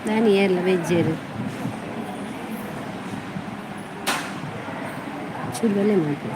ದಾನಿ ಏರ್ಲ ವೆಜ್ಜೇರು ಚೂರು ಮಾತ್ರ.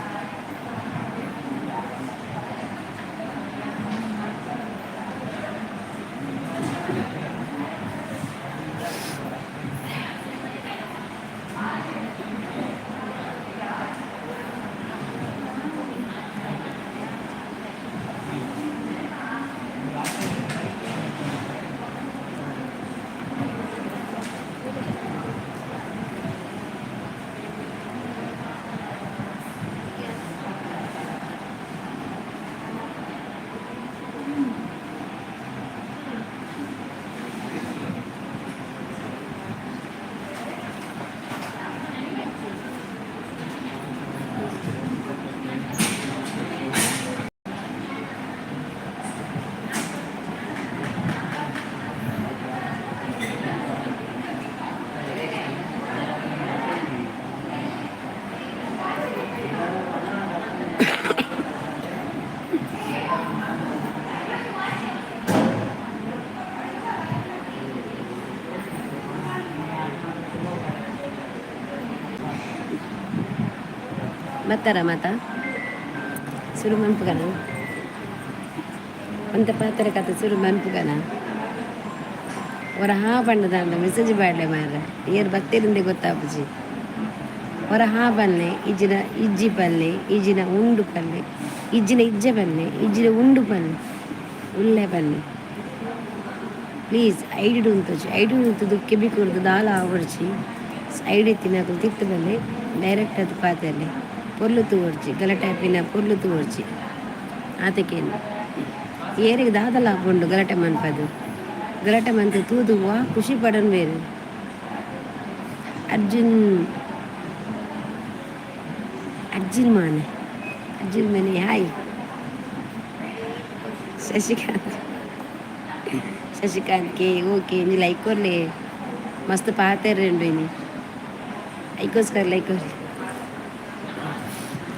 ಬತ್ತಾರ ಮಾತ ಸುರು ಮನ್ಪುಗನ ಒಂತೆ ಪಾತ್ರ ಕತೆ ಸುರು ಮನ್ಪುಗನ. ಒರ ಹಾ ಪಂಡದ ಮೆಸೇಜ್ ಬಾಡ್ಲೆ ಮಾರ್ರೆ. ಏರ್ ಬತ್ತಿರಂದೆ ಗೊತ್ತಾಪುಜಿ. ಒರ ಹಾ ಪನ್ಲೆ, ಇಜ್ಜಿನ ಇಜ್ಜಿ ಪಲ್ಲೆ, ಇಜ್ಜಿನ ಉಂಡು ಪಲ್ಲೆ, ಇಜ್ಜಿನ ಇಜ್ಜೆ ಪಲ್ಲೆ, ಇಜ್ಜಿನ ಉಂಡು ಪಲ್ಲೆ, ಉಲ್ಲೆ ಪಲ್ಲೆ ಪ್ಲೀಸ್. ಐಡಿ ಉಂತೊಚಿ, ಐಡಿ ಉಂತುದು ಕೆಬಿ ಕೊರ್ದು ದಾಲ ಆವೊಡ್ಚಿ. ಐಡಿ ಇತ್ತಿನಕುಲು ತಿರ್ತ್ ಬಲ್ಲೆ, ಡೈರೆಕ್ಟ್ ಅದು ಪಾತೆರ್ಲೆ. ಪೊರ್ಲು ತೂವೊಡ್ಚಿ, ಗಲಾಟೆ ಆಪಿನ ಪೊರ್ಲು ತೂವೊಡ್ಚಿ. ಆತಕೇನು ಏರಿಗೆ ದಾದಲ ಆಪುಂಡು ಗಲಾಟೆ ಮನ್ಪದು? ಗಲಾಟೆ ಮಂತ್ ತೂದು ವಾ ಖುಷಿ ಪಡನ್ ಬೇರು. Arjun, Arjun Mane, Arjun Mane. Hi Shashikant, Shashikant K. Okay, ಒಂಜಿ ಲೈಕ್ ಕೊರ್ಲೆ. ಮಸ್ತ್ ಪಾತೆರ್ರೆಂಡು ಇನಿ, ಐಕೋಸ್ಕರ ಲೈಕ್ ಕೊರ್ಲೆ.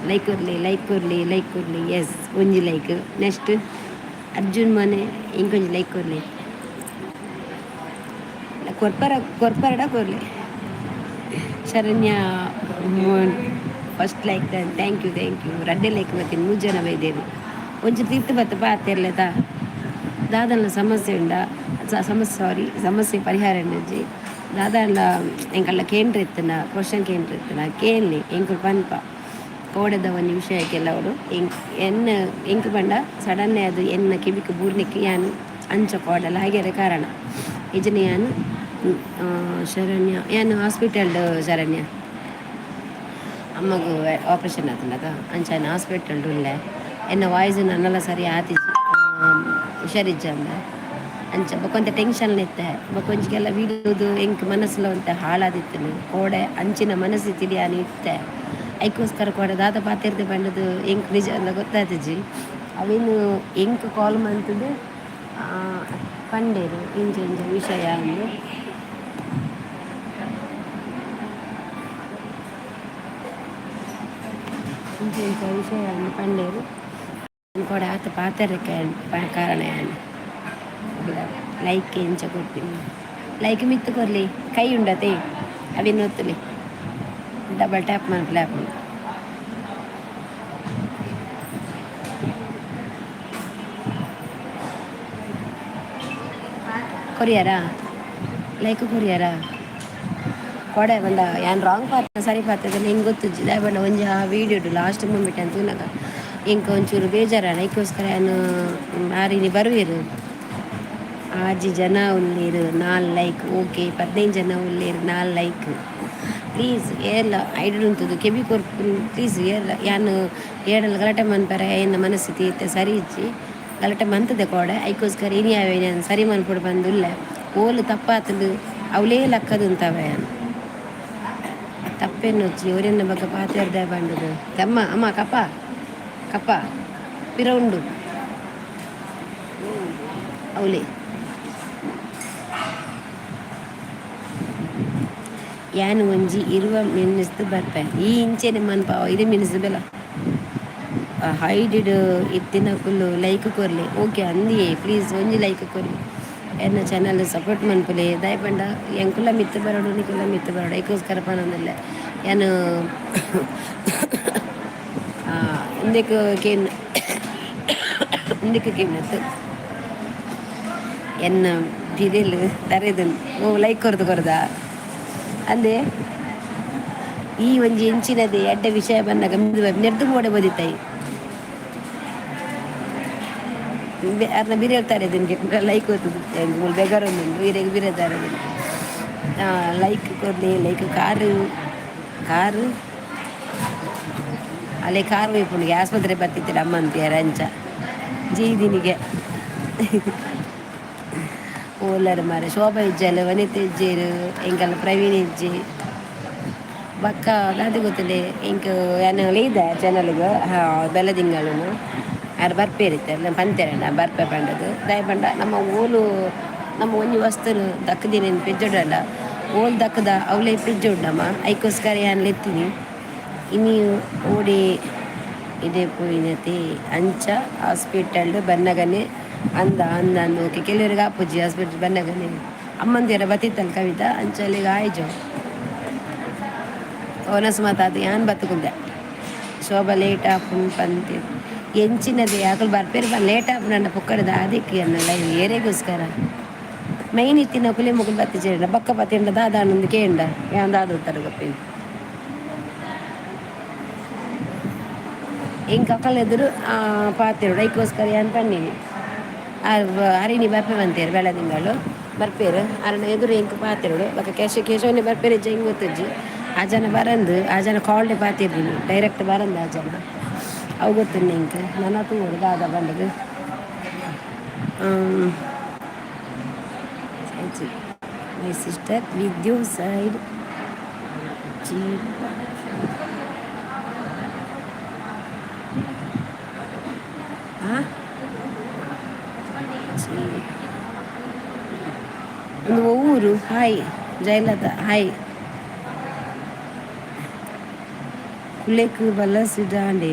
ಲೈಕ್ ಕೊರ್ಲಿ, ಲೈಕ್ ಕೊರ್ಲಿ, ಲೈಕ್ ಕೊರ್ಲಿ. ಎಸ್, ಒಂಜಿ ಲೈಕ್. ನೆಕ್ಸ್ಟ್ ಅರ್ಜುನ್ ಮನೆ, ಇಂಕೊಂಜಿ ಲೈಕ್ ಕೊರ್ಲಿ. ಕೊರ್ಪರ, ಕೊರ್ಪರಡ ಕೊರ್ಲಿ. Sharanya first like, thank you, thank you. ರಡ್ಡೆ like ಬತ್ತೀನಿ. ಮೂರು ಜನ ಬೈದೇರು. ಒಂಚೂರು ತಿರ್ತು ಬತ್ತ ಪಾತೆರ್ಲೆತ. ದಾದಲ್ಲ ಸಮಸ್ಯೆ ಉಂಡ? ಸಮಸ್ಯೆ, ಸಾರಿ, ಸಮಸ್ಯೆ ಪರಿಹಾರ ಉಂಡಜ್ಜಿ. ದಾದಾಂಡ ಎಂಕಲ್ಲ ಕೇಂದ್ರ ಇತ್ತನ, ಕ್ವಶನ್ ಕೇಂದ್ರ ಇತ್ತನ ಕೇನ್ಲಿ, ಎಂಕುಲು ಪನ್ಪ. ಕೋಡೆದ ಒಂಜಿ ವಿಷಯಕ್ಕೆಲ್ಲ ಅವಳು ಎಂಕ್ ಎನ್ನ ಎಂಕ್ ಪಂಡ ಸಡನ್ನೇ ಅದು ಎನ್ನ ಕಿವಿಕ್ ಬೂರ್ನಿಕ್ ಯಾನ್ ಅಂಚ ಕೋಡಲ ಹಾಗೆರೆ ಕಾರಣ ಇಜ್ಜಿನ ಯಾನ್ ಶರಣ್ಯ ಯಾನ್ ಹಾಸ್ಪಿಟಲ್. ಶರಣ್ಯ ಅಮ್ಮಗು ಆಪರೇಷನ್ ಆತುಂಡತ, ಅಂಚ ಹಾಸ್ಪಿಟಲ್ ಉಲ್ಲೆ. ಎನ್ನ ವಾಯ್ಸ್ ನನ್ನಲ ಸರಿ ಆತಿಜಿ, ಹುಷಾರಿಜ್ಜಂದ ಅಂಚ. ಬೊಕೊಂತೆ ಟೆನ್ಷನ್ ಇತ್ತೆ. ಬೊಕೊಂಜಿಗೆಲ್ಲ ವೀಡಿಯೋದು ಎಂಕ್ ಮನಸ್ಸುಲ ಒಂತೆ ಹಾಳಾದಿತ್ತುಂಡು. ಕೋಡೆ ಅಂಚಿನ ಮನಸ್ಥಿತಿ ಯಾನ್ ಇತ್ತೆ. ಐಕೋಸ್ಕರ ಕೋಡೆ ದಾದ ಪಾತೆರ್ದೆ ಪಂಡದು ಎಂಕ್ ನಿಜ ಅಂದ ಗೊತ್ತಾತಿಜಿ. ಅವೇನು ಎಂಕ್ ಕಾಲ್ ಮಂತುದು ಪಂಡೇರು ಇಂಚ ಇಂಚ ವಿಷಯ ಅಂದು. ಇಂಚ ಇಂಚ ವಿಷಯ ಅಂದು ಪಂಡೇರು. ಕೋಡೆ ಆತ ಪಾತೆರಕ್ಕೆ ಕಾರಣ ಯಾನ್. ಲೈಕ್ ಎಂಚ ಕೊರ್ಪಿನಿ? ಲೈಕ್ ಮಿತ್ತ್ ಕೊರ್ಲಿ, ಕೈ ಉಂಡತೆ, ಅವೇನು ಒತ್ತುಲಿ, ಡಬಲ್ ಟ್ಯಾಪ್ ಮನ್ಪುಲೆ ಆಪುಂಡು. ಕೊರಿಯರಾ? ಲೈಕ್ ಕೊರಿಯರಾ? ಕೊಡೆ ಬಂಡ ಯಾನ್ ರಾಂಗ್ ಪಾತ್ರ ಸರಿ ಪಾತ್ರದ ಹೆಂಗೆ ಗೊತ್ತುಜ್ಜಿ. ದಾಯೆ ಪಂಡ ಒಂಜಿ ಆ ವೀಡಿಯೋಡು ಲಾಸ್ಟ್ ಮೂಮೆಂಟ್ ಅಂತ ತೂನಗ ಎಂಕ್ ಒಂಚೂರು ಬೇಜಾರಾಂಡ್. ಐಕೋಸ್ಕರ ಯಾನ್ ಆರ್ ಇನಿ ಬರುವೆರ್. ಆಜಿ ಜನ ಉಲ್ಲೇರು, ನಾಲ್ ಲೈಕ್. ಓಕೆ, 15 ಜನ ಉಲ್ಲೇರು, ನಾಲ್ ಲೈಕ್. ಪ್ಲೀಸ್, ಏರ್ಲ ಐಡ್ ಉಂತುದು ಕೆಬಿ ಕೊರ್ಪು ಪ್ಲೀಸ್. ಏರ್ಲ ಯಾನ್ ಏಡಲ್ ಗಲಾಟೆ ಮನ್ಪರೆ ಎನ್ನ ಮನಸ್ಥಿತಿ ಇತ್ತೆ ಸರಿ ಇಜ್ಜಿ. ಗಲಾಟೆ ಮಂತದೆ ಕೋಡೆ. ಐಕೋಸ್ಕರ ಇನಿ ಆವೆ ಯಾನ್ ಸರಿ ಮನ್ಪೊಡು ಬಂದುಲ್ಲೆ. ಓಲು ತಪ್ಪಾತುಂಡು ಅವಲೇ ಲಕ್ಕದುಂತವೆ. ಯಾನ್ ತಪ್ಪೆನ್ನೊಚ್ಚಿ ಒರೆನ್ನ ಬೊಕ ಪಾತೆರ್ದೆ ಪಂಡುದು. ತಮ್ಮ ಅಮ್ಮ ಕಪ ಕಪ ಪಿರ ಉಂಡು ಅವಲೇ. ಯಾನ್ ಒಂಜಿ 20 ಮಿನಿಟ್ಸ್ ಬರ್ಪೆ. ಈ ಇಂಚೆನೆ ಮನ್ಪಾವ 20 ಮಿನಿಟ್ಸ್ ಬೆಲ. ಹೈಡಿಡ್ ಇತ್ತಿನಕುಲು ಲೈಕ್ ಕೊರ್ಲೆ. ಓಕೆ ಅಂದಿಯೇ, ಪ್ಲೀಸ್ ಒಂಜಿ ಲೈಕ್ ಕೊರ್ಲೆ. ಎನ್ನ ಚಾನಲ್ ಸಪೋರ್ಟ್ ಮನ್ಪುಲೆ. ದಾಯೆ ಪಂಡ ಎಂಕುಲ ಮಿತ್ತ್ ಬರೊಡು, ನಿಕುಲ ಮಿತ್ತ್ ಬರೊಡು. ಐಕೋಸ್ಕರ ಪನೊಂದುಲ್ಲೆ ಯಾನ್. ಇಂದೆಕ್ ಕೇನ್, ಇಂದೆಕ್ ಕೇನತ್ ಎನ್ನ ಬಿರೆಲ್ ತರೆದನ್. ಓ, ಲೈಕ್ ಕೊರ್ದು ಕೊರ್ದ ಅಂದೆ. ಈ ಒಂಜಿ ಎಂಚಿನದೆ ಎಡ್ಡೆ ವಿಷಯ ಬಂದಾಗ ನೆರ್ದು ಮೋಡೆ ಬದಿತಾಯಿ ಅರ್ನ ಬಿರೆಲ್ ತರೆದನ್ಗೆ. ಲೈಕ್ ಓತುದು ಬೇಗಾರೊಂದುಂಡು. ಇರೆಗ್ ಬಿರೆಲ್ ತರೆದನ್. ಲೈಕ್ ಕೊರ್ಲೆ, ಲೈಕ್. ಕಾರು, ಕಾರು ಅಲ್ಲೇ ಕಾರ್ ಒಯ್ಪುಂಡಿಗೆ. ಆಸ್ಪತ್ರೆ ಬತ್ತಿತ್ತಿರ ಅಮ್ಮಂತಿಯರ ಅಂಚ ಜೀದಿನಿಗೆ ಓಲರ್ ಮಾರೆ. ಶೋಭಾ ಇಜ್ಜಲ್, ವನಿತ ಇಜ್ಜೇರು, ಎಂಕಲ್ಲ ಪ್ರವೀಣ್ ಇಜ್ಜಿ. ಬಕ್ಕ ದಾದ ಗೊತ್ತಿಲ್ಲ. ಎಂಕ್ ಯಾನ್ ಲೈದ ಚಾನಲ್ಗ್ ಬೆಲ್ಲದಿಂಗಳುನು. ಆರ್ ಬರ್ಪೇರಿತ್ತೆ ಪಂತೇರಣ್ಣ ಬರ್ಪೆ ಪಂಡದು. ದಾಯೆ ಪಂಡ ನಮ್ಮ ಓಲು ನಮ್ಮ ಒಂಜಿ ವಸ್ತುನು ದಕ್ಕದಿನ ಪೆಜ್ಜೊಡಂಡ ಓಲ್ ದಕ್ಕದ ಅವಲೇ ಪೆಜ್ಜೊಡಮ್ಮ. ಐಕೋಸ್ಕರ ಯಾನ್ ಲೆತ್ತೀನಿ. ಇನಿ ಓಡಿ ಇಡೆ ಪೋಯಿನತೆ ಅಂಚ ಹಾಸ್ಪಿಟಲ್ ಬನ್ನಗನೆ ಅಂದ ಅಂದ ಅಂದ. ಓಕೆ, ಕೆಲವರಿಗೆ ಆಪುಜಿ. ಹಾಸ್ಪಿಟಲ್ ಬನ್ನಗನೆ ಅಮ್ಮಂದಿರ ಬತ್ತಿತ್ತಲ್ಲ ಕವಿತಾ, ಅಂಚ ಅಲ್ಲಿಗೆ ಆಯ್ಜು. ಓನಸ್ ಮಾತಾದ ಯಾನ್ ಬತ್ತುಕುಲ್ದೆ. ಶೋಭಾ ಲೇಟ್ ಆಪುಂಡು ಪಂತೆ. ಎಂಚಿನದೆ ಅಕುಲು ಬರ್ಪೇರು ಬನ್ ಲೇಟ್ ಆಪುಂಡು ಪುಕ್ಕಡದ. ಅದಕ್ಕೆ ಅನ್ನಲ್ಲ ಏರೆಗೋಸ್ಕರ ಮೈನ್ ಇತ್ತಿನ ಕುಲೆ ಮುಗುಲು ಬತ್ತಿಜೇಂಡ ಬಕ್ಕ ಬತ್ತಿಂಡ ದಾದ ಅನ್ನೊಂದು ಕೇಂಡ. ಯಾನ್ ದಾದ ಉತ್ತರ ಗೊಪ್ಪೇನು? ಎಂಕ್ ಅಕಲ್ನ ಎದುರು ಪಾತೆರೊಡು. ಐಕೋಸ್ಕರ ಯಾನ್ ಪನ್ನಿನಿ. ಹರಿಣಿ ಬರ್ಪೆ ಬಂತೇರು, ಬೆಳದಿಂಗಳು ಬರ್ಪೇರು. ಅರನ ಎದುರು ಎಂಕ್ ಪಾತೆರೊಡು. ಬೊಕ ಕೇಶವನೇ ಬರ್ಪೇರು ಇಜ್ಜ ಹಿಂಗೆ ಗೊತ್ತಿಜ್ಜಿ. ಆ ಜನ ಬರಂದು, ಆ ಜನ ಕಾಲ್ಡೆ ಪಾತೆರ್ದಿನಿ. ಡೈರೆಕ್ಟ್ ಬರಂದು ಆ ಜನ. ಅವು ಗೊತ್ತುಂಡು ಎಂಕ್. ನನ ತೂವೊಡು ದಾದ ಪಂಡುದು. My sister Vidyu side cheap. ಒಂದು ಊರು. Hi ಜಯಲತಾ, hi. ಕುಲೇಕ್ ಬಲಸಿಡಾಂಡೆ.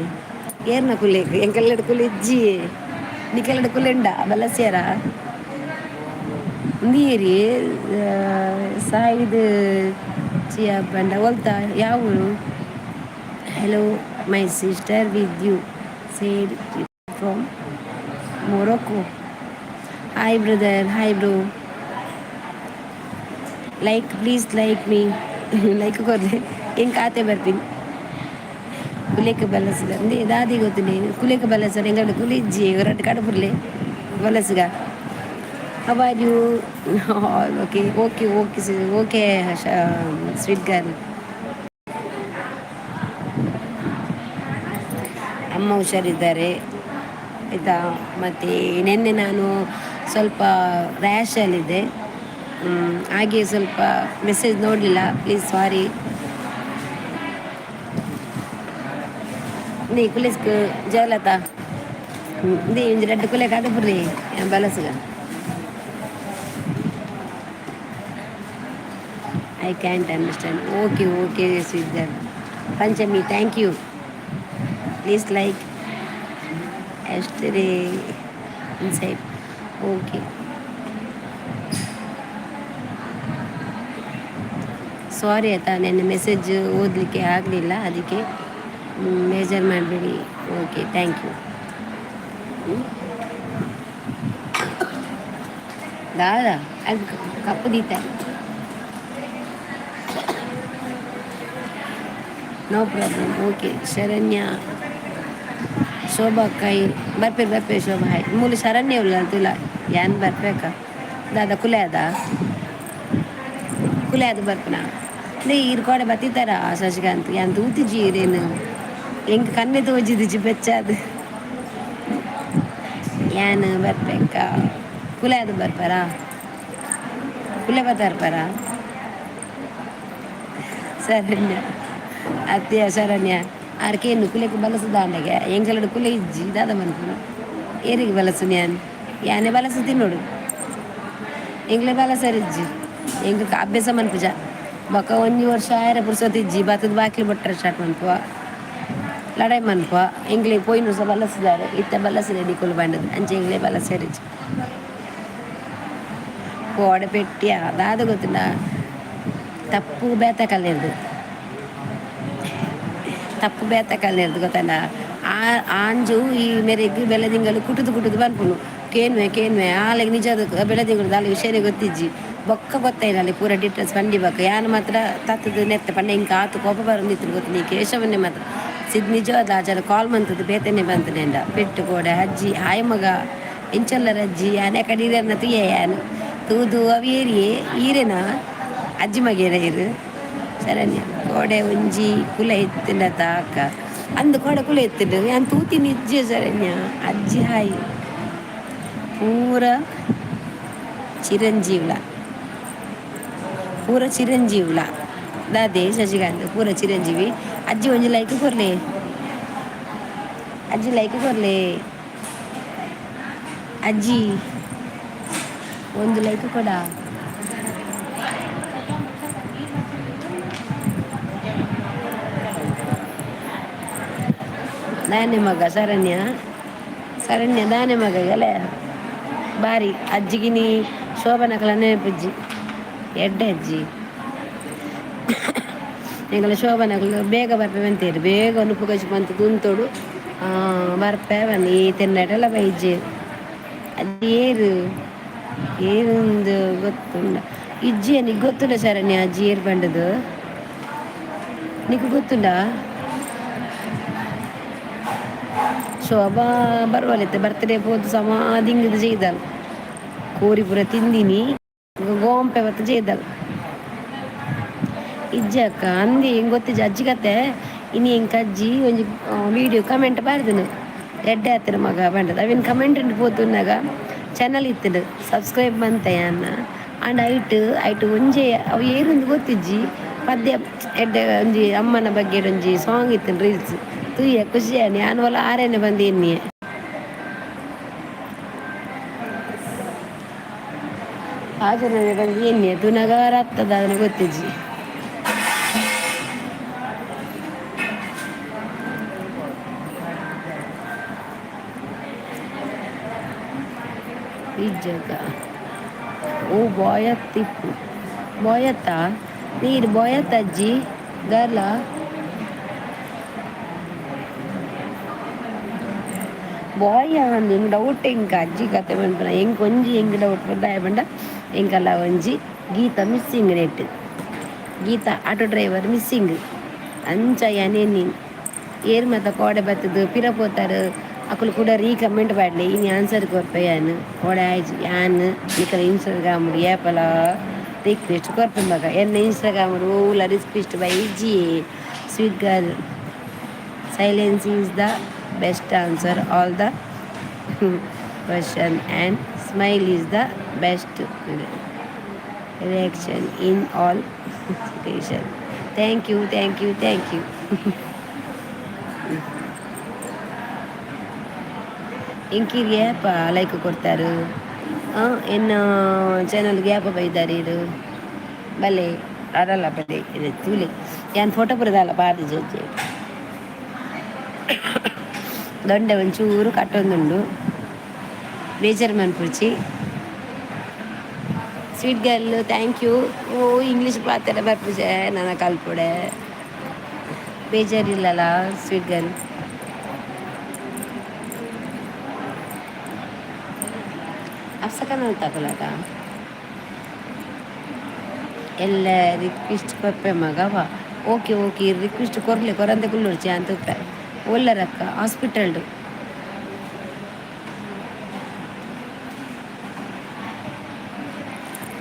ಏರ್ನ ಕುಲೇಕ್? ಎಂಕಲ್ಲೆಡ್ ಕುಲೆ ಇಜ್ಜಿ. ನಿಕೆಲ್ಲಡ್ ಕುಲೆಂಡ ಬಲಸ್ಯಾರ? ಉಂದು ಸಾಯಿದ್ ಚಿಯಾ ಪಂಡ ಒಲ್ತ? ಯಾವ ಊರು? Hello my sister Vidyu said from Morocco. Hi brother, hi bro. Like, please like me. Like ಕೊರ್ಲೆ. ಎಂಕ್ ಆತೆ ಬರ್ಪಿನಿ. ಕುಲೇಕ್ ಬಲಸುಗ ಅಂದೆ ದಾದಿ ಗೊತ್ತುಂಡೆ. ಕುಲೇಕ್ ಬಲಸರ ಎಂಗಡ ಕುಲೆ ಇಜ್ಜಿ. ರಡ್ಡ್ ಕಡಪುರ್ಲೆ ಬಲಸುಗ. How are you? Okay, okay, okay, okay, sweet girl. ಅಮ್ಮ ಹುಷಾರಿದ್ದಾರೆ, ಆಯಿತಾ? ಮತ್ತು ನಿನ್ನೆ ನಾನು ಸ್ವಲ್ಪ ರ್ಯಾಶಲ್ಲಿದ್ದೆ. ಹಾಗೆ ಸ್ವಲ್ಪ ಮೆಸೇಜ್ ನೋಡಲಿಲ್ಲ, ಪ್ಲೀಸ್ ಸಾರಿ. ನೀ ಕುಲೇಸ್ಕ್ ಜಯಲತಾ ಇಂದೇ ಒಂಜಿ ರಡ್ಡ್ ಕುಲೆ ಕಡಪುರ್ರಿ ಬಲಸುಗ. I can't understand. Okay, okay, sweet girl. Panchami, thank you. Please like. Yesterday inside. Okay. Sorry ಆಯಿತಾ, ನೆನ್ನೆ ಮೆಸೇಜ್ ಓದಲಿಕ್ಕೆ ಆಗಲಿಲ್ಲ. ಅದಕ್ಕೆ ಮೇಜರ್ ಮಾಡಬೇಡಿ. Okay, thank you. ದಾದಾ ಅದು ಕಪ್ಪು ದೀತ. No problem. Okay Sharanya. Shobha ಕೈ ಬರ್ಪೆ ಬರ್ಪೆ. ಶೋಭಾ ಹಾಯ್. ಮೂಲು ಶರಣ್ಯ ಉಲ್ಲ ತುಲ. ಯಾನ್ ಬರ್ಪೇಕ ದಾದ? ಕುಲೆ ಅದ, ಕುಲೆ ಅದು ಬರ್ಪನ. ನೀ ಈರ್ ಕೋಡೆ ಬತ್ತಿತ್ತಾರ ಶಶಿಕಾಂತ್? ಯಾನ್ ತೂತಿಜಿ ಈರೇನು. ಎಂಕ್ ಕಣ್ಣೆ ತೋಜಿದಿಜಿ ಬೆಚ್ಚಾದ್. ಯಾನ್ ಬರ್ಪೆಕ್ಕ. ಕುಲೆ ಅದು ಬರ್ಪಾರಾ? ಕುಲೆ ಬರ್ತಾರ. ಶರಣ್ಯ ಅತ್ಯ ಶರಣ್ಯ ಆರ್ಕೇನು ಕುಲೆಕ್ ಬಲಸುದಾಂಡಗೆ. ಎಂಕಲಡ್ ಕುಲೆ ಇಜ್ಜಿ, ದಾದ ಮನ್ಪುನು? ಏರಿಗೆ ಬಲಸು? ಯಾನ್ ಯಾನೆ ಬಲಸು ತಿನ್ನೋಡು. ಎಂಕ್ಲೆ ಬಲಸರಿಜ್ಜಿ. ಎಂಕ್ ಅಭ್ಯಾಸ ಮನ್ಪುಜ. ಬೊಕ ಒಂಜಿ ವರ್ಷ ಆಯರ ಪುರ್ಸೊತ್ತು ಇಜ್ಜಿ. ಬತ್ತದ ಬಾಕಿಲ್ ಬೊಟ್ಟರೆ ಸ್ಟಾರ್ಟ್ ಮನ್ಪುವ, ಲಡಾಯಿ ಮನ್ಪುವ. ಎಂಕ್ಲೆ ಪೋಯಿನ ವರ್ಷ ಬಲಸುದಾರೆ, ಇತ್ತೆ ಬಲಸುಲೆ ನಿಕುಲು ಬಂಡದು. ಅಂಚ ಎಂಕ್ಲೆ ಬಲಸರಿಜ್ಜಿ. ಕೋಡೆ ಪೆಟ್ಟಿಯ ದಾದ ಗೊತ್ತಿಲ್ಲ. ತಪ್ಪು ಬೇತ ಕಲ್ಲೆರ್ದು, ತಪ್ಪು ಬೇತ ಕಲ್ಲೆರ್ದು ಗೊತ್ತಂಡ. ಆ ಆಂಜು ಈ ಮೇರೆಗ್ ಬೆಲೆದಿಂಗಲು ಕುಟುದು ಕುಟುದು ಪನ್ಪುನು, ಕೇನ್ವೆ ಕೇನ್ವೆ. ಆಲೆಗ್ ನಿಜ ಬೆಳೆದಿಂಗಳು ದಾಲ ವಿಷಯನೇ ಗೊತ್ತಿಜ್ಜಿ. ಬೊಕ್ಕ ಗೊತ್ತಾಯಿನ ಅಲ್ಲಿ ಪೂರ ಡೀಟೇಲ್ಸ್ ಪಂಡಿ ಬೊಕ್ಕ ಯಾನ್ ಮಾತ್ರ ತತ್ತದು ನೆತ್ತ ಪಂಡ ಇಂಕ ಆತು ಕೋಪ ಬರೊಂದಿತ್ತು ಗೊತ್ತು. ನೀ ಕೇಶವನ್ನೇ ಮಾತ್ರ ಸಿದ್ ನಿಜವಾದ ಆಚಾರ ಕಾಲ್ ಮಂತದ್ದು ಬೇತನೆ ಬಂತನೇಂಡ ಪೆಟ್ಟು ಕೋಡೆ. ಅಜ್ಜಿ ಹಾಯ್ ಮಗ, ಎಂಚಲ್ಲರ ಅಜ್ಜಿ? ಯಾನ್ ಕಡೀರನ್ನ ತುಯ್ಯ ಯಾನ್ ತೂದು ಅವು ಏರಿಯೇ ಈರೆನ ಅಜ್ಜಿ ಮಗೇರ ಇರು. ಶರಣ್ಯ ಕೋಡೆ ಒಂಜಿ ಕುಲ ಇತ್ತಿನ ತಾಕ ಅಂದು ಕೋಡೆ ಕುಲ ಇತ್ತಿದ್ದು ಯಾನ್ ತೂತಿನ ಇಜ್ಜೆ. ಶರಣ್ಯ ಅಜ್ಜಿ ಹಾಯ್. ಪೂರ ಚಿರಂಜೀವ್ಲ, ಪೂರ ಚಿರಂಜೀವ್ಲ ದಾದೆ ಶಶಿಕಾಂತ್? ಪೂರ ಚಿರಂಜೀವಿ. ಅಜ್ಜಿ ಒಂಜಿ ಲೈಕ್ ಕೊರ್ಲೆ ಅಜ್ಜಿ, ಲೈಕ್ ಕೊರ್ಲೆ ಅಜ್ಜಿ, ಒಂದು ಲೈಕ್ ಕೊಡ. ದಾನೆ ಮಗ ಶರಣ್ಯ? ಶರಣ್ಯ ದಾನೆ ಮಗ ಗಲೆ ಬಾರಿ ಅಜ್ಜಿಗಿನಿ ಶೋಭನಕಲ ನೆನಪುಜ್ಜಿ. ಎಡ್ಡೆ ಅಜ್ಜಿ. ಎಂಕಲ್ಲ ಶೋಭನಕಲು ಬೇಗ ಬರ್ಪೆ ಬಂತೇರು, ಬೇಗ ನುಪ್ಪು ಕಚ್ಚಿ ಬಂತು ಗುಂತೋಡು ಬರ್ಪೆ ಬನ್ನಿ. ಈ ತಿನ್ನಟೆಲ್ಲ ಬೈಜೆ. ಅದು ಏರು ಏರುಂದು ಗೊತ್ತುಂಡ ಇಜ್ಜಿ? ನಿಗ್ ಗೊತ್ತುಂಡ ಶರಣ್ಯ, ಅಜ್ಜಿ ಏರು ಪಂಡದು ನಿಕ್ ಗೊತ್ತುಂಡ? ಶೋಭಾ ಬರುವಲ್ಲಿತ್ತೆ ಬರ್ತ್ಡೇ ಪೋದು ಸಮಾಧಿಂಗದ ಜೈದಲ್ ಕೋರಿ ಪೂರ ತಿಂದಿನಿ ಗೋಂಪೆ ಬತ್ತ ಜೈದಲ್. ಇಜ್ಜಿ ಅಕ್ಕ ಅಂದಿ ಎಂಗ್ ಗೊತ್ತಿಜ್ಜಿ ಅಜ್ಜಿ ಕತೆ. ಇನಿ ಎಂಕ್ ಅಜ್ಜಿ ಒಂಜಿ ವೀಡಿಯೋ ಕಮೆಂಟ್ ಪಾಡ್ದನು, ಎಡ್ಡೆ ಆತನ ಮಗ ಪಂಡದು. ಅವಿನ ಕಮೆಂಟ್ ಪೋತುನ್ನಗ ಚಾನಲ್ ಇತ್ತುಂಡು, ಸಬ್ಸ್ಕ್ರೈಬ್ ಮಂತೆ ಯಾನ್. ಆಂಡ ಐಟ್ ಐಟ್ ಒಂಜೆ ಅವು ಏರುಂದು ಗೊತ್ತಿಜ್ಜಿ. ಪದ್ಯ ಎಡ್ಡೆ ಒಂಜಿ ಅಮ್ಮನ ಬಗ್ಗೆ ಒಂಜಿ ಸಾಂಗ್ ಇತ್ತುಂಡು, ರೀಲ್ಸ್ ತೂಯ ಖುಷಿ ಆನಿ. ಯಾನ್ ಒಲ ಆರೇನೆ ಬಂದು ಎನ್ನಿಯೆ ಆಚರಣೆ ಬಂದು ಎನ್ನಿಯೆ ತೂನಗ ರತ್ತದ ಅದನ್ನ ಗೊತ್ತಿಜ್ಜಿ. ಇಜ್ಜಗ ಓ ಬಾಯತ್ ಇಪ್ಪು ಬಾಯತ್ತ ನೀರು ಬಾಯತ್ತ ಅಜ್ಜಿ ಗರ್ಲ ಬಾಯ್ ಅಂದ್ ಎಂಕ್ ಡೌಟ್. ಎಂಕ್ ಅಜ್ಜಿ ಕತೆ ಪನ್ಪುನ ಎಂಕ್ ಒಂಜಿ ಎಂಕ್ ಡೌಟ್ ದಾಯೆ ಪಂಡ ಎಂಕಲ್ಲ ಒಂಜಿ Gita missing net, Geetha auto driver missing. ಅಂಚ ಯಾನ್ ಎನ್ನಿನಿ ಏರ್ ಮಾತ ಕೋಡೆ ಬತ್ತುದು ಪಿರ ಪೋತಾರ್ ಅಕುಲು ಕೂಡ ರೀ ಕಮೆಂಟ್ ಪಾಡ್ಲೆ. ಇನಿ ಆನ್ಸರ್ ಕೊರ್ಪೆ ಯಾನ್. ಕೋಡೆ ಆಯ್ಜಿ. ಯಾನ್ ನಿಕಲ ಇನ್ಸ್ಟಾಗ್ರಾಮ್ ಏಪಲ ರಿಕ್ವೆಸ್ಟ್ ಕೊರ್ಪೆ ಮಗ. ಎನ್ನ ಇನ್ಸ್ಟಾಗ್ರಾಮ್ ಓಲ ರಿಕ್ವೆಸ್ಟ್ ಬೈಜಿ. Sweet girl, silence is the best answer all the question and smile is the best reaction in all situation. Thank you, thank you, thank you. ಇಂಕೀರ್ ಏಪ like ಕೊಡ್ತಾರೆ ಎನ್ನ ಚಾನಲ್ಗೆ? ಏಪ ಬೈದಾರೆ ಇರು ಬಲೆ ಅರಲ್ಲ ಬಲೆ ಇದು ತೂಲೆ. ಯಾನ್ ಫೋಟೋ ಬರದಲ್ಲ ಪಾಡ್ದು ಜಜ್ಜೆ. ದೊಂಡೆ ಒಂಚೂರು ಕಟ್ಟೊಂದುಂಡು, ಬೇಜಾರು ಮನ್ಪುಚಿ. Sweet girl thank you. O English ಪಾತೆರ ಬರ್ಪುಜೆ ನನ್ನ ಕಲ್ಪುಡೆ. ಬೇಜಾರಿಲ್ಲಲ್ಲ ಸ್ವೀಟ್ ಗರ್ಲ್? ಅಪ್ಸಕನ ತಗೊಳಕ ಎಲ್ಲ ರಿಕ್ವೆಸ್ಟ್ ಕೊರ್ಪೆ ಮಗವ. ಓಕೆ ಓಕೆ, ರಿಕ್ವೆಸ್ಟ್ ಕೊರ್ಲೆ, ಕೊರಂದೆ ಕುಲ್ಲುರ್ಚಿ ಅಂತ ಉಪ್ಪೆ. ಒಲ್ಲರಕ್ಕ ಹಾಸ್ಪಿಟಲ್ಡು?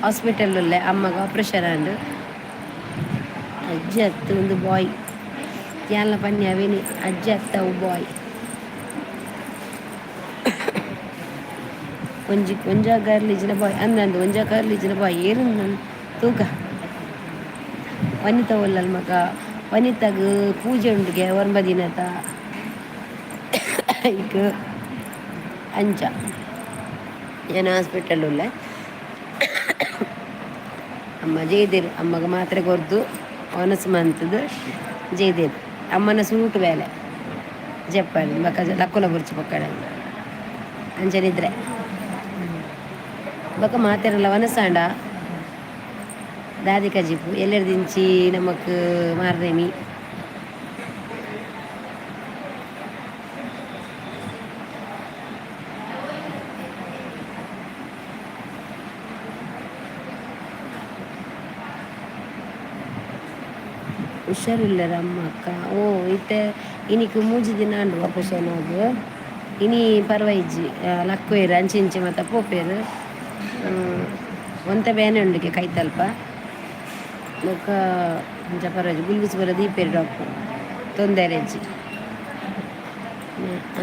ಹಾಸ್ಪಿಟಲ್ ಉಲ್ಲೆ, ಅಮ್ಮಗ ಆಪ್ರೇಷನ್ ಆಂಡ್. ಅಜ್ಜಿ ಅತ್ತು ಒಂದು ಬಾಯ್ ಯಾನ್ಲ ಪನ್ನಿ ಅವೇನಿ ಅಜ್ಜಿ ಅತ್ತ ಅವು ಬಾಯ್. ಒಂಜಿ ಒಂಜ ಗರ್ಲ್ ಇಜ್ಜಿಡ ಬಾಯ್ ಅಂದಂದು, ಒಂಜ ಗರ್ಲ್ ಇಜ್ಜಿಡ ಬಾಯ್ ಏರುಂದು ತೂಕ. ವನಿತಾ ಒಲ್ಲಲ್ ಮಗ? ವನಿತಾಗ್ ಪೂಜೆ ಉಂಡುಗೆ ಒಂಬ ದಿನತ ಐಕ್ ಅಂಚ. ಯಾನ್ ಹಾಸ್ಪಿಟಲ್ ಉಲ್ಲೆ. ಅಮ್ಮ ಜೈದೇರ್ ಅಮ್ಮಗ ಮಾತ್ರೆ ಕೊರ್ದು ಒನಸ್ ಮಂತುದು ಜೈದೇರ್. ಅಮ್ಮನ ಸೂಟ್ ಬೇಲೆ ಜಪ್ಪಾಡಿ ಬೊಕ ಲಕ್ಕುನ ಬುರ್ಚಿ ಪೊಕ್ಕಡ ಅಂಚನಿದ್ರೆ. ಬೊಕ ಮಾತೆರ್ಲ ವನಸಾಂಡ ದಾದಿ ಕಜಿಪು ಎಲ್ಲೆರ್ದಿಂಚಿ ನಮಕ್ ಮಾರ್ನೆಮಿ. ಹುಷಾರಿಲ್ಲರ ಅಮ್ಮ ಅಕ್ಕ. ಓ ಇತ್ತೆ ಇನಿಕ್ ಮೂಜಿ ದಿನ ಆಂಡ್ ಆಪರೇಷನ್ ಆದ್. ಇನಿ ಪರ್ವಾಯಿಜ್ಜಿ ಲಕ್ಕುವೆರ್ ಅಂಚಿ ಇಂಚಿ ಮಾತ ಪೋಪೆರ್. ಒಂತೆ ಬೇನೆ ಉಂಡುಗೆ ಕೈತಲ್ಪ. ಬೊಕ್ಕ ಅಂಚ ಪರವಾಯಿಜ್ಜಿ ಗುಲ್ಗುಸ್ ಪೂರ ದೀಪೆರ್ ಡಾಕ್ಟ್ರ್ ತೊಂದರೆ ಇಜ್ಜಿ.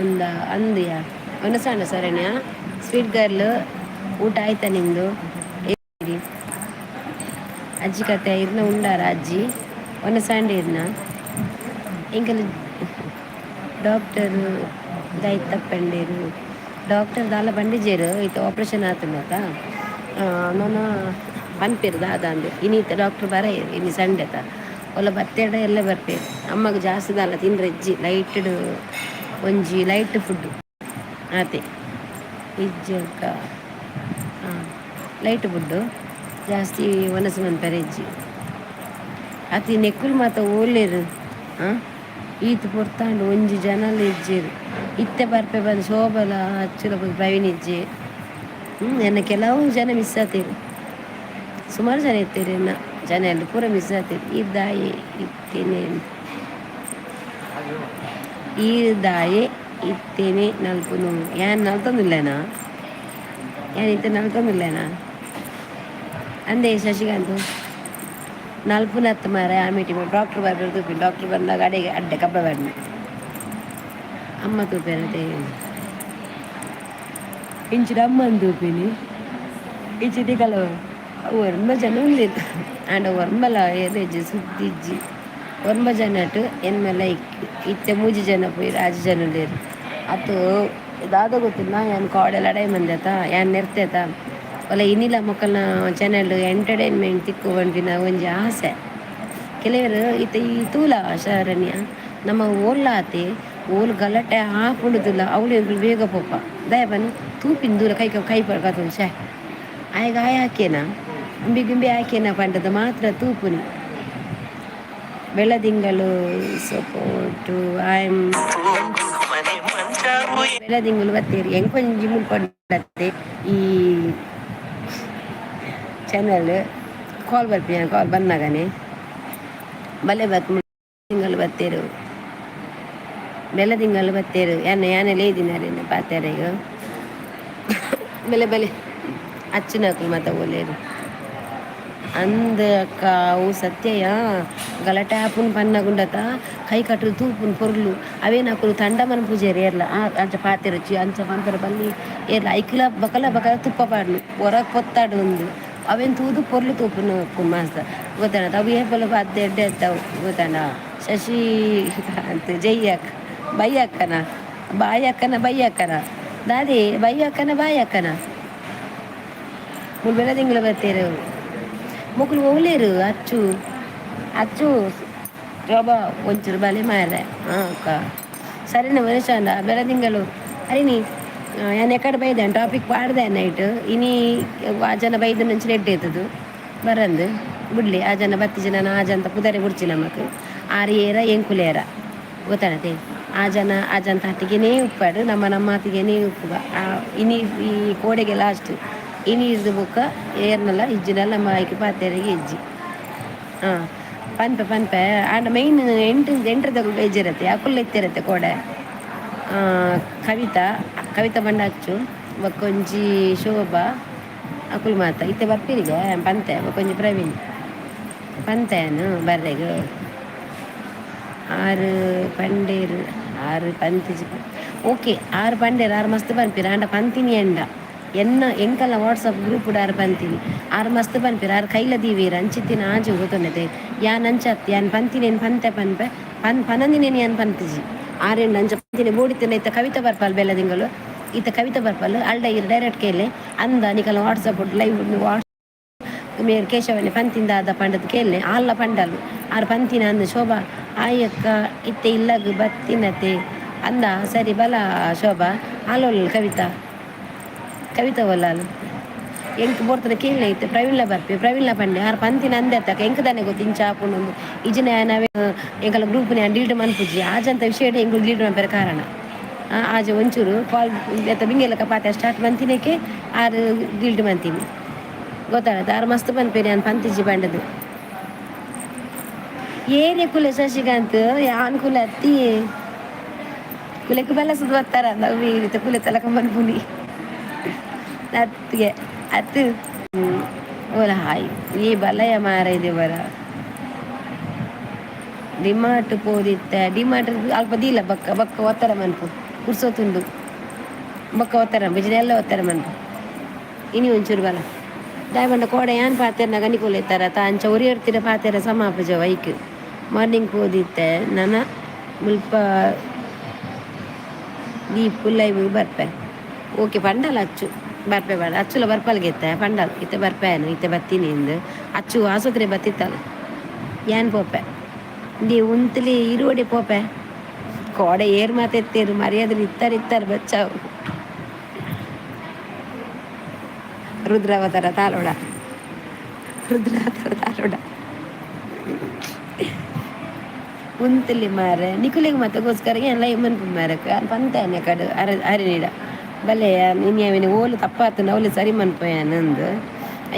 ಅಂದ ಅಂದ್ಯಾ ವನಸಾಂಡ ಶರಣ್ಯ ಸ್ವೀಟ್ ಗರ್ಲ್ ಊಟ ಆಯ್ತಾ ನಿಂದು? ಅಜ್ಜಿ ಕತೆ ಇರ್ನ ಉಂಡಾರ ಅಜ್ಜಿ ವನಸಾಂಡ ಇರ್ನ ಎಂಕಲ್ ಡಾಕ್ಟರ್ ದಾಯ್ತ ತಪ್ಪಂಡೇರು ಡಾಕ್ಟರ್ ದಾಲ ಬಂಡಿಜೇರು ಇತ್ತೆ ಆಪರೇಷನ್ ಆತುಂಡತ ನನ ಪನ್ಪೆರ್ ದಾದ ಅಂದ್ ಇನಿ ಇತ್ತೆ ಡಾಕ್ಟರ್ ಬರಯೆರ್ ಇನಿ ಸಂಡೆತ ಒಲ ಬತ್ತೆರ್ಡ ಎಲ್ಲೆ ಬರ್ಪೆರ್ ಅಮ್ಮಗ್ ಜಾಸ್ತಿ ದಾಲ ತಿನ್ರೆ ಇಜ್ಜಿ ಲೈಟ್ಡ್ ಒಂಜಿ ಲೈಟ್ ಫುಡ್ ಆತೆ ಇಜ್ಜಿ ಅಕ್ಕ. ಲೈಟ್ ಫುಡ್ ಜಾಸ್ತಿ ವನಸ್ ಮನ್ಪೆರೆ ಇಜ್ಜಿ. ಅತ್ ನೆಕ್ಕುಲು ಮಾತ ಓಲ್ಲೆರ್ ಈತ್ ಪೊರ್ತಾಂಡ್ ಒಂಜಿ ಜನಲ ಇಜ್ಜೆರ್ ಇತ್ತೆ ಬರ್ಪೆ ಪಂದ್ ಶೋಭಲ ಅಚ್ಚುಲ ಪ್ರವೀಣ್ ಇಜ್ಜೆ ಎನ್ನ ಕೆಲವು ಜನ ಮಿಸ್ ಆತೆರ್ ಸುಮಾರು ಜನ ಇತ್ತೆರ್ ಎನ್ನ ಜನ ಎಲ್ಲ ಪೂರ ಮಿಸ್ ಆತೆರ್. ಈರ್ ದಾಯೆ ಇತ್ತೇನೆ ಈರ್ ದಾಯೆ ಇತ್ತೇನೆ ನಲ್ಪುನು ಯಾನ್ ನಲ್ತೊಂದುಲ್ಲೆನಾ ಯಾನ್ ಇತ್ತೆ ನಲ್ತೊಂದುಲ್ಲೆನಾ ಅಂದೇ ಶಶಿಕಾಂತ್ ನಲ್ಪುನತ್ ಮಾರ್ರೆ ಆಮೇಟಿ ಡಾಕ್ಟ್ರ್ ಬರ್ಪೆರ್ ತೂಪಿನಿ ಡಾಕ್ಟ್ರ್ ಬನ್ನಗ ಅಡೆಗೆ ಅಡ್ಡೆ ಕಬ್ಬ ಬರ್ನೆ ಅಮ್ಮ ತೂಪೆರತೆ ಇಂಚಿಡ್ ಅಮ್ಮನ್ ತೂಪಿನಿ ಇಂಚಿಡ್ ನಿಕಲ ಒರ್ಂಬ ಜನ ಉಲ್ಲೆರ್ ಆಂಡ ಒರ್ಂಬಲ ಏರೆಜ್ಜಿ ಸುದ್ದಿ ಇಜ್ಜಿ ಒರ್ಂಬ ಜನಟ್ ಎನ್ಮ ಲೈಕ್ ಇತ್ತೆ ಮೂಜಿ ಜನ ಪೋಯೆರ್ ಆಜಿ ಜನ ಉಲ್ಲೆರ್ ಅತ್ ದಾದ ಗೊತ್ತುಂಡ ಯಾನ್ ಕೋಡೆ ಲಡಾಯಿ ಮಂದೆತ ಯಾನ್ ನೆರ್ತೆತ ಒಲ ಇನಿಲ ಮೊಕಲ್ನ ಚಾನೆಲ್ ಎಂಟರ್ಟೈನ್ಮೆಂಟ್ ತಿಕ್ಕು ಪನ್ಪಿನ ಒಂಜಿ ಆಸೆ. ಕೆಲವೆರ್ ಇತ್ತೆ ಈ ತೂಲ ಶರಣ್ಯ ನಮ ಓಲ್ಲಾತೆ ಓಲು ಗಲಾಟೆ ಆಪುಂಡು ತೂಲ ಅವ್ಲು ಎಂಕುಲು ಬೇಗ ಪೋಪ ದಾಯೆ ಪನ್ ತೂಪಿನ ದೂರ ಕೈ ಕೈ ಪತ್ತೊಂದು ಶ್ಯೆ ಆಯಗ್ ಆಯೆ ಆಕ್ಯೆನಾ ಉಂಬೆಗ್ ಉಂಬೆ ಆಕ್ಯೆನಾ ಪಂಡ್ದ್ ಮಾತ್ರ ತೂಪುನಿ. ಬೆಳದಿಂಗಳು support I am ಬೆಳದಿಂಗಳು ಬತ್ತೇರ್ ಎಂಕೊಂಜಿ ಮುಲ್ಪ ಉಂಡತ್ತೆ ಈ ಚಾನೆಲ್ ಕಾಲ್ ಬರ್ಪಿನ ಕಾಲ್ ಬನ್ನಗನೆ ಬಲೆ ಬತ್ ತಿಂಗಳು ಬತ್ತೇರು ಬೆಳದಿಂಗಳು ಬತ್ತೇರು ಯಾನ್ ಯಾನೆ ಲೇದಿನಾರೇನು ಪಾತೆರೆಗ್ ಬೆಲೆ ಬೆಲೆ ಅಚ್ಚುನಕುಲು ಮಾತ ಓಲೇರು ಅಂದ್ ಅಕ್ಕ ಅವು ಸತ್ಯಯ ಗಲಾಟೆ ಆಪುಂಡು ಪನ್ನಗುಂಡತ ಕೈ ಕಟ್ಟುದು ತೂಪುನು ಪೊರ್ಲು ಅವೇನ್ ಅಕುಲು ತಂಡ ಮನ್ಪುಜೆರ್ ಏರ್ಲ ಅಂಚ ಪಾತೆರೊಚ್ಚಿ ಅಂಚ ಮನ್ಪೆರೆ ಬಲ್ಲಿ ಏರ್ಲ ಐಕ್ಲ ಬಕಲ ಬಕಲ ತುಪ್ಪ ಪಾಡ್ನು ಒರ ಪೊತ್ತಾಡು ಉಂದು ಅವೆನ್ ತೂದು ಪೊರ್ಲು ತೂಪುನು ಮಾಸ ಗೊತ್ತಾಂಡ ಅವು ಏಪಲ ಅದ್ ಎಡ್ಡೆ ಅತ್ತ್ ಅವು ಗೊತ್ತಾಂಡ ಶಶಿಕಾಂತ್ ಜೈ ಅಕ್ಕ ಬೈಯಕ್ಕನ ಬಾಯಕ್ಕನ ಬೈಯಕ್ಕನ ದಾದೆ ಬೈಯಕ್ಕನ ಬಾಯಕ್ಕನ ಮೂಲು ಬೆಳದಿಂಗಳ ಬತ್ತೇರು ಮೊಕುಲು ಓಲೇರು ಅಚ್ಚು ಅಚ್ಚು ಶೋಭಾ ಒಂಚೂರು ಬಲೆ ಮಾರ್ರೆ ಹಾಂ ಅಕ್ಕ ಸರಿನ ಮನುಷ್ಯಂಡ ಬೆಳದಿಂಗಳು ಅರಿನಿ ಯಾನ್ ಎಕಡೆ ಬೈದೆ ಟಾಪಿಕ್ ಪಾಡ್ದೆ ನೈಟ್ ಇನಿ ಆ ಜನ ಬೈದ ನಂಚಿನ ಎಡ್ಡೆ ಇತ್ತದು ಬರಂದು ಬುಡ್ಲಿ ಆ ಜನ ಬತ್ತಿ ಜನ ಆ ಜನ ಪುದರೆ ಬುಡ್ಚಿ ನಮಕ್ ಆರು ಏರ ಎಂಕುಲೇರ ಗೊತ್ತಾನತೆ ಆ ಜನ ಆ ಜನ ತಾಟಿಗೆನೇ ಉಪ್ಪಾಡು ನಮ್ಮ ನಮ್ಮ ಆತಿಗೆನೇ ಉಪ್ಪುಗ ಇನಿ ಈ ಕೋಡೆಗೆ ಲಾಸ್ಟ್ ಇನಿ ಇರ್ದು ಬೊಕ್ಕ ಏರ್ನಲ ಇಜ್ಜಿನಲ ನಮ್ಮ ಐಕ್ ಪಾತೆರೆಗೆ ಇಜ್ಜಿ. ಹಾಂ ಪನ್ಪೆ ಪನ್ಪೆ ಆಂಡ ಮೈನ್ ಎಂಟು ಎಂಟ್ರದಕುಲು ಬೇಜಾರತ್ತೆ ಅಕುಲು ಇತ್ತಿರತ್ತೆ ಕೋಡೆ ಕವಿತಾ ಕವಿತಾ ಪಂಡ ಅಚ್ಚು ಬೊಕ್ಕೊಂಜಿ ಶೋಭಾ ಅಕುಲು ಮಾತ ಇತ್ತೆ ಬರ್ಪಿರಿಗೆ ಪಂತೆ ಬೊಕ್ಕೊಂಜಿ ಪ್ರವೀಣ್ ಪಂತೆನು ಬರ್ರೆಗ್ ಆರು ಪಂಡೇರು ಆರು ಪಂತಿಜಿ ಓಕೆ ಆರು ಪಂಡೇರು ಆರು ಮಸ್ತ್ ಪನ್ಪಿರ ಆಂಡ ಪಂತಿನಿ ಎಂಡ ಎನ್ನ ಎಂಕಲ್ನ ವಾಟ್ಸಪ್ ಗ್ರೂಪ್ ಆರು ಪಂತಿನಿ ಆರು ಮಸ್ತ್ ಪನ್ಪಿರ ಆರು ಕೈಲ ದೀವೀರ್ ಅಂಚಿತ್ತಿನ ಆಜು ಗೊತ್ತೊಂಡತೆ ಯಾನ್ ಅಂಚತ್ ಯಾನ್ ಪಂತಿನೇನು ಪಂತೆ ಪನ್ಪೆ ಪನ್ ಪನಂದಿನೇನು ಯಾನ್ ಪಂತಿಜಿ ಆರೆಂಡ ಅಂಚ ಪಂತಿನಿ ಬೋಡಿತ್ತಿನ ಇತ್ತ ಕವಿತಾ ಬರ್ಪಲ್ ಬೆಲ್ಲದಿಂಗಳು ಇತ್ತ ಕವಿತಾ ಬರ್ಪಲ್ ಅಲ್ಡ ಇರ್ ಡೈರೆಕ್ಟ್ ಕೇಲೆ ಅಂದ ನಿಕಲ್ನ WhatsApp live what's ಮೇರ್ ಕೇಶವನೆ ಪಂತಿಂದ ಆದ ಪಂಡದ್ ಕೇಲ್ನೆ ಆಲ್ಲ ಪಂಡಲು ಆರ್ ಪಂತಿನ ಅಂದ ಶೋಭಾ ಆಯಕ್ಕ ಇತ್ತೆ ಇಲ್ಲಗ್ ಬತ್ತಿನತೆ ಅಂದ ಸರಿ ಬಲ ಶೋಭಾ ಆಲೋಲ್ ಕವಿತಾ ಕವಿತಾ ಒಲ್ಲಾಲು ಎಂಕ್ ಬೋರ್ತನ ಕೇನ್ಲೆ ಇತ್ತೆ ಪ್ರವೀಣ್ಲ ಬರ್ಪೆ ಪ್ರವೀಣ್ಲ ಪಂಡೆ ಆರ್ ಪಂತಿನ ಅಂದೆ ಅತ್ತಕ ಎಂಕ್ ದಾನೆ ಗೊತ್ತು ಇಂಚ ಆಪುಂಡು ಇಜಿನ ನಾವೇ ಎಂಕಲ ಗ್ರೂಪ್ನ ಡಿಲೀಟ್ ಮನ್ಪುಜಿ ಆಜಂತ ವಿಷಯಡ್ ಎಂಕುಲು ಡಿಲೀಟ್ ಮನ್ಪೆರೆ ಕಾರಣ. ಆಜ ಒಂಚೂರು ಕಾಲ್ ಎತ್ತ ಬಿಂಗೆಲಕ ಪಾತೆ ಸ್ಟಾರ್ಟ್ ಮಂತಿನಕ್ಕೆ ಆರ್ ಡಿಲೀಟ್ ಮಂತೀನಿ ಗೊತ್ತಾಗತ್ತೆ. ಆರ್ ಮಸ್ತ್ ಪನ್ಪೇರಿ ಯಾನ್ ಪಂತಿಜಿ ಪಂಡದು. ಏರೆ ಕುಲೆ ಶಶಿಕಾಂತ್ ಯಾನ್ ಕುಲೆ ಅತ್ತಿ ಕುಲೆಕ್ ಬಲಸದ್ ಬತ್ತಾರ ಅವು ಇತ್ತೆ ಕುಲೆ ತಲಕ ಮನ್ಪುನಿ ಅತ್ತಿಗೆ ಅತ್ತು ಓಲ ಹಾಯ್ ಈ ಬಲಯ ಮಾರ ಇದೆ ಬರ ಡಿಮಾರ್ಟ್ ಪೋದಿತ್ತೆ. ಡಿಮಾರ್ಟ್ ಅಲ್ಪ ದೀಲ ಬಕ್ಕ ಬಕ್ಕ ಒತ್ತರ ಮನ್ಪು ಪುರ್ಸೊತ್ತುಂಡು ಬೊಕ್ಕ ಒತ್ತರ ಬಿಜಿನೆಲ್ಲ ಒತ್ತರ ಮನ್ಪು ಇನಿ ಒಂಚೂರು ಬಲ ದಾಯಪಂಡ ಕೋಡೆ ಯಾನ್ ಪಾತೆರ್ನಗ ನಿಕುಲು ತ ಅಂಚ ಒರಿ ಒರ್ತಿಡ ಪಾತೆರ ಸಮಾಪುಜ ವೈಕ್. ಮಾರ್ನಿಂಗ್ ಪೋದಿತ್ತೆ. ನನ ಮುಲ್ಪ ದೀಪು ಲೈವ್ ಬರ್ಪೆ. ಓಕೆ ಪಂಡಲ ಅಚ್ಚು ಬರ್ಪೆ ಬೇಡ ಅಚ್ಚುಲ ಬರ್ಪಲ್ಗೆ ಇತ್ತೆ ಪಂಡಲ್ ಇತ್ತೆ ಬರ್ಪೇನು ಇತ್ತೆ ಬತ್ತೀನಿ ಇಂದು ಅಚ್ಚು ಆಸ್ಪತ್ರೆ ಬತ್ತಿತ್ತಲ್ಲ. ಯಾನ್ ಪೋಪೆ ಇಂದು ಉಂತಲಿ ಇರುವಡೆ ಪೋಪೆ. ಕೋಡೆ ಏರ್ ಮಾತೆತ್ತೇರು ಮರ್ಯಾದೆ ಇತ್ತಾರೆ ಇತ್ತಾರೆ ಬಚ್ಚಾವು. ರುದ್ರಾವತಾರ ತಾಲೋಡ ರುದ್ರಾವತಾರ ತಾಲೋಡ ಉಂತಲಿ ಮಾರೆ ನಿಕುಲೆಗ್ ಮಾತಗೋಸ್ಕರ ಏನ್ ಲೈವ್ ಮನ್ಪು ಮಾರೆ ಪಂತಾನೆ ಕಡು ಅರ ಅರಿನಿಡ ಬಲ್ಲೆ ಇನಿ ಅವಿನ ಓಲು ತಪ್ಪಾತನ ಅವಳು ಸರಿ ಮನ್ಪು ನಂದು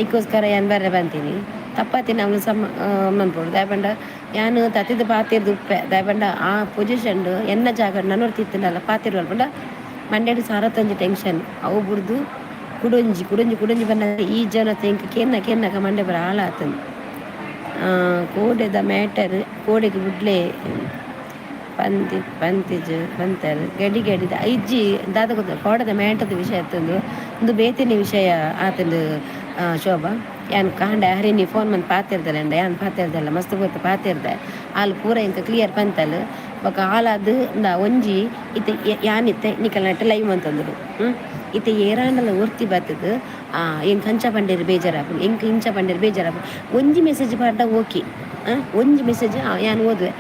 ಐಕೋಸ್ಕರ ಯಾನ್ ಬರ್ರೆ ಬಂತೀನಿ ತಪ್ಪಾತಿನ ಅವಳು ಸಮ ಮನ್ಪೊಡು. ದಾಯಪಂಡ ಯಾನ್ ತತ್ತಿದ ಪಾತೆರ್ದು ಉಪ್ಪೆ. ದಾಯಪಂಡ ಆ ಪೊಸಿಷನ್ ಎನ್ನ ಜಾಗ ನನೊರ್ತಿ ಇತ್ತುಂಡಲ್ಲ ಪಾತೆರ್ವಲ್ ಪಂಡ ಮಂಡ್ಯಡ್ ಸಾರತ್ತೊಂಜಿ ಟೆನ್ಷನ್ ಅವು ಬುಡ್ದು ಕುಡೊಂಜಿ ಕುಡೊಂಜಿ ಕುಡೊಂಜಿ ಬನ್ನಗ ಈ ಜನತೆ ಎಂಕ್ ಕೇನ್ನ ಕೇನ್ನಗ ಮಂಡೆ ಪೂರ ಹಾಳಾತುಂಡು. ಕೋಡೆದ ಮ್ಯಾಟರ್ ಕೋಡೆಗ್ ಬುಡ್ಲೆ ಪಂತಿ ಪಂತಿಜ್ ಪಂತರ್ ಗಡಿ ಗಡಿದ ಇಜ್ಜಿ ದಾದ ಗೊತ್ತ ಕೋಡೆದ ಮ್ಯಾಟರ್ದ ವಿಷಯ ಆತುಂಡು. ಉಂದು ಬೇತಿನ ವಿಷಯ ಆತುಂಡು. ಶೋಭಾ ಯಾನ್ ಕಾಂಡ ಹರಿಣಿ ಫೋನ್ ಮಂತ್ ಪಾತೆರ್ದಲ್ಲ ಯಾನ್ ಪಾತೆರ್ದಲ್ಲ ಮಸ್ತ್ ಪೊರ್ತು ಪಾತೆರ್ದೆ. ಆಲ್ ಪೂರ ಎಂಕ್ ಕ್ಲಿಯರ್ ಪಂತಲ್. ಬೊಕ ಆಲಾದ್ ಇಂದ ಒಂಜಿ ಇತ್ತೆ ಯಾನ್ ಇತ್ತೆ ನಿಕಲ್ನಟ್ ಲೈವ್ ಮಂತೊಂದುಲ್ಲೆ. ಇತ್ತೆ ಏರಾಂಡಲ ಒರ್ತಿ ಬತ್ತುದು ಎಂಕ್ ಅಂಚ ಪಂಡೆರ್ ಬೇಜಾರಾಪುಂಡು, ಎಂಕ್ ಇಂಚ ಪಂಡೆರ್ ಬೇಜಾರಾಪುಂಡು. ಒಂಜಿ ಮೆಸೇಜ್ ಪಾಡ್ಡ ಓಕೆ. ಒಂಜಿ ಮೆಸೇಜ್ ಯಾನ್ ಓದುವೆ.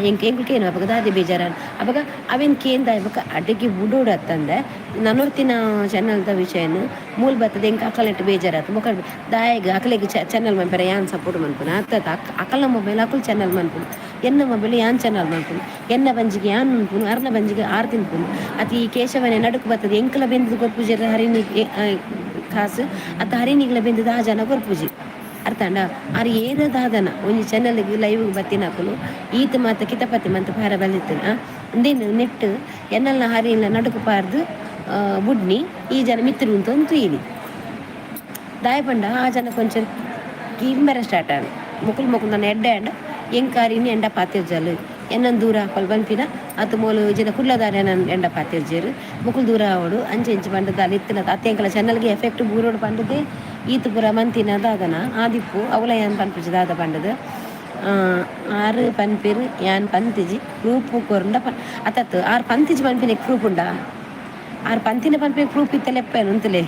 ಎಂಕ್ ಎಂಕುಲು ಕೇನುವ ಅಪಗ ದಾದೆ ಬೇಜಾರ ಅಪಗ ಅವೆನ್ ಕೇಂದ ಬೊಕ ಅಡೆಗೆ ಬುಡೋಡು ಅತ್ತಂದೆ ನನೊರ್ತಿನ ಚಾನಲ್ದ ವಿಷಯನ್ ಮೂಲು ಬತ್ತದ ಎಂಕ್ ಅಕಲ್ನೆಟ್ ಬೇಜಾರಾತು. ಬೊಕ ದಾಯೆಗ್ ಅಕಲೆಗ್ ಚಾನಲ್ ಮನ್ಪೆರೆ ಯಾನ್ ಸಪೋರ್ಟ್ ಮನ್ಪುನ ಅತ್ತ. ಅಕಲ್ನ ಮೊಬೈಲ್ ಅಕುಲು ಚಾನಲ್ ಮನ್ಪುನು, ಎನ್ನ ಮೊಬೈಲ್ ಯಾನ್ ಚಾನಲ್ ಮನ್ಪುನು. ಎನ್ನ ಬಂಜಿಗೆ ಯಾನ್ ಉನ್ಪುನು, ಅರ್ನ ಬಂಜಿಗೆ ಆರ್ ತಿನ್ಪುನು. ಅತ್ ಈ ಕೇಶವನೆ ನಡುಕು ಬತ್ತದ ಎಂಕಲ ಬೆಂದದ ಕೊರ್ಪುಜೆರ್ ಹರಿಣಿ ಕಾಸು ಅತ್ತ ಹರಿಣಿಗ್ಲ ಬೆಂದದ ಆ ಜನ ಕೊರ್ಪುಜಿ. ಅರ್ಥ ಆಂಡ? ಆರ್ ಏರ ದಾದನ ಒಂಜಿ ಚಾನಲ್ಗ್ ಲೈವ್ ಬತ್ತಿನಕುಲು ಈತ್ ಮಾತ ಕಿತಪತಿ ಮಂತ್ ಪಾರ ಬಲ್ಲಿತ್ತನ ಉಂದೆನ್ ನೆಟ್ ಎನ್ನಲ್ನ ಹರಿಲ್ನ ನಡುಕು ಪಾರ್ದು ಬುಡ್ನಿ ಈ ಜನ ಮಿತ್ತ್ ಉಂತೊಂದು ತೂಯಿನಿ. ದಾಯೆ ಪಂಡ ಆ ಜನ ಕೊಂಚ ಕಿಂಬೆರೆ ಸ್ಟಾರ್ಟ್ ಆಂಡ್. ಮೊಕುಲು ಮೊಕುಲು ನನ ಎಡ್ಡೆ ಆಂಡ ಎಂಕ್ ಆರ್ ಇನಿ ಎಂಡ ಪಾತೆರ್ಜಲ್ ಎನ್ನನ್ ದೂರ ಆಪಲ್ ಪನ್ಪಿನ ಅತ್ ಮೋಲು ಇಜ್ಜಿಂಡ ಕುಡ್ಲದಾರ್ ಎನನ್ ಎಂಡ ಪಾತೆರ್ಜೆರ್ ಮೊಕುಲು ದೂರ ಆವೊಡು ಅಂಚ ಇಂಚ ಪಂಡ್ ದಾಲ ಇತ್ತಿನ ಅತ್ತೆ ಎಂಕಲ ಚಾನಲ್ಗ್ ಎಫೆಕ್ಟ್ ಬೂರೊಡು ಪಂಡುದೇ ಈತ್ ಪೂರ ಮಂತಿನ ದಾದನ ಆದಿಪ್ಪು. ಅವ್ಲ ಯಾನ್ ಪನ್ಪುಜಿ ದಾದ ಪಂಡುದು. ಆರ್ ಪನ್ಪೆರ್ ಯಾನ್ ಪಂತಿಜಿ ಪ್ರೂಫ್ ಕೊರ್ಂಡ ಪನ್ ಅತ್ತತ್ ಆರ್ ಪಂತಿಜಿ ಪನ್ಪಿನೆಕ್ ಪ್ರೂಫ್ ಉಂಡಾ? ಆರ್ ಪಂತಿನ ಪನ್ಪಿನ ಪ್ರೂಫ್ ಇತ್ತೆ ಲೆಪ್ಪೇನ್ ಉಂತುಲೆ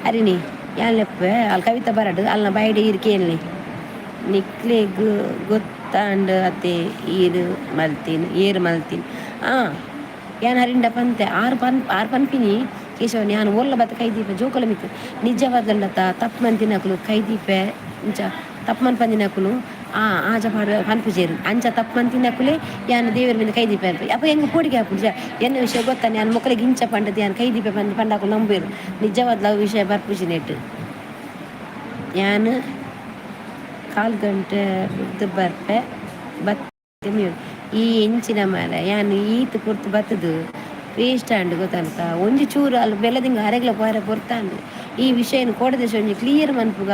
ಅರಿನಿ ಯಾನ್ ಲೆಪ್ಪೆ. ಅಲ್ ಕವಿತ ಬರಡ್ ಅಲ್ನ ಬಾಯಿಡ್ ಈರ್ ಕೇನ್ಲೆ. ನಿಕ್ಲೆಗ್ ಗೊತ್ತಾಂಡ್ ಅತೆ ಈರ್ ಮಲ್ತಿನ್ ಏರ್ ಮಲ್ತಿನ್. ಯಾನ್ ಅರಿಂಡ ಪಂತೆ ಆರ್ ಪನ್ ಆರ್ ಪನ್ಪಿನಿ ಕೇಶವನ್ ಯಾನ್ ಓಲ್ಲ ಬತ್ತ ಕೈ ದೀಪೆ ಜೋಕುಲ ಮಿತ್ತ್ ನಿಜವಾದಂಡತ ತಪ್ಪು ಮಂತಿನಕುಲು ಕೈ ದೀಪೆ ಇಂಚ ತಪ್ಪು ಮನ್ಪಂದಿನಕುಲು ಆ ಆಜ ಪಾಡ ಪನ್ಪುಜೆರ್ ಅಂಚ ತಪ್ಪು ಮಂತಿನಕುಲೆ ಯಾನ್ ದೇವೆರ್ ಮಿತ್ತ್ ಕೈ ದೀಪೆ ಅನ್ಪೆ. ಅಪ ಎಂಕ್ ಪೋಡಿಗೆ ಆಪುಜ ಎನ್ನ ವಿಷಯ ಗೊತ್ತಾನೆ ಯಾನ್ ಮೊಕಲೆಗ್ ಇಂಚ ಪಂಡದ್ ಯಾನ್ ಕೈ ದೀಪೆ ಪಂದ್ ಪಂಡ ಅಕುಲು ನಂಬುವೆರ್. ನಿಜವಾದ್ಲ ಅವು ವಿಷಯ ಬರ್ಪುಜಿ ನೆಟ್. ಯಾನ್ ಕಾಲ್ ಗಂಟೆ ಬುಡ್ದು ಬರ್ಪೆ ಬತ್ತ್ ಈ ಎಂಚಿನ ಮಾರ್ರೆ ಯಾನ್ ಈತ್ ಪೊರ್ತು ಬತ್ತುದು ವೇಸ್ಟ್ ಆಂಡ್ ಗೊತ್ತಂತ. ಒಂಜಿ ಚೂರು ಅಲ್ ಬೆಲದಿಂಗ ಅರೆಗ್ಲ ಪೋಯೆರೆ ಪೊರ್ತಾಂಡ್. ಈ ವಿಷಯನ್ ಕೋಡೆ ದೇಶ ಒಂಜಿ ಕ್ಲಿಯರ್ ಮನ್ಪುಗ.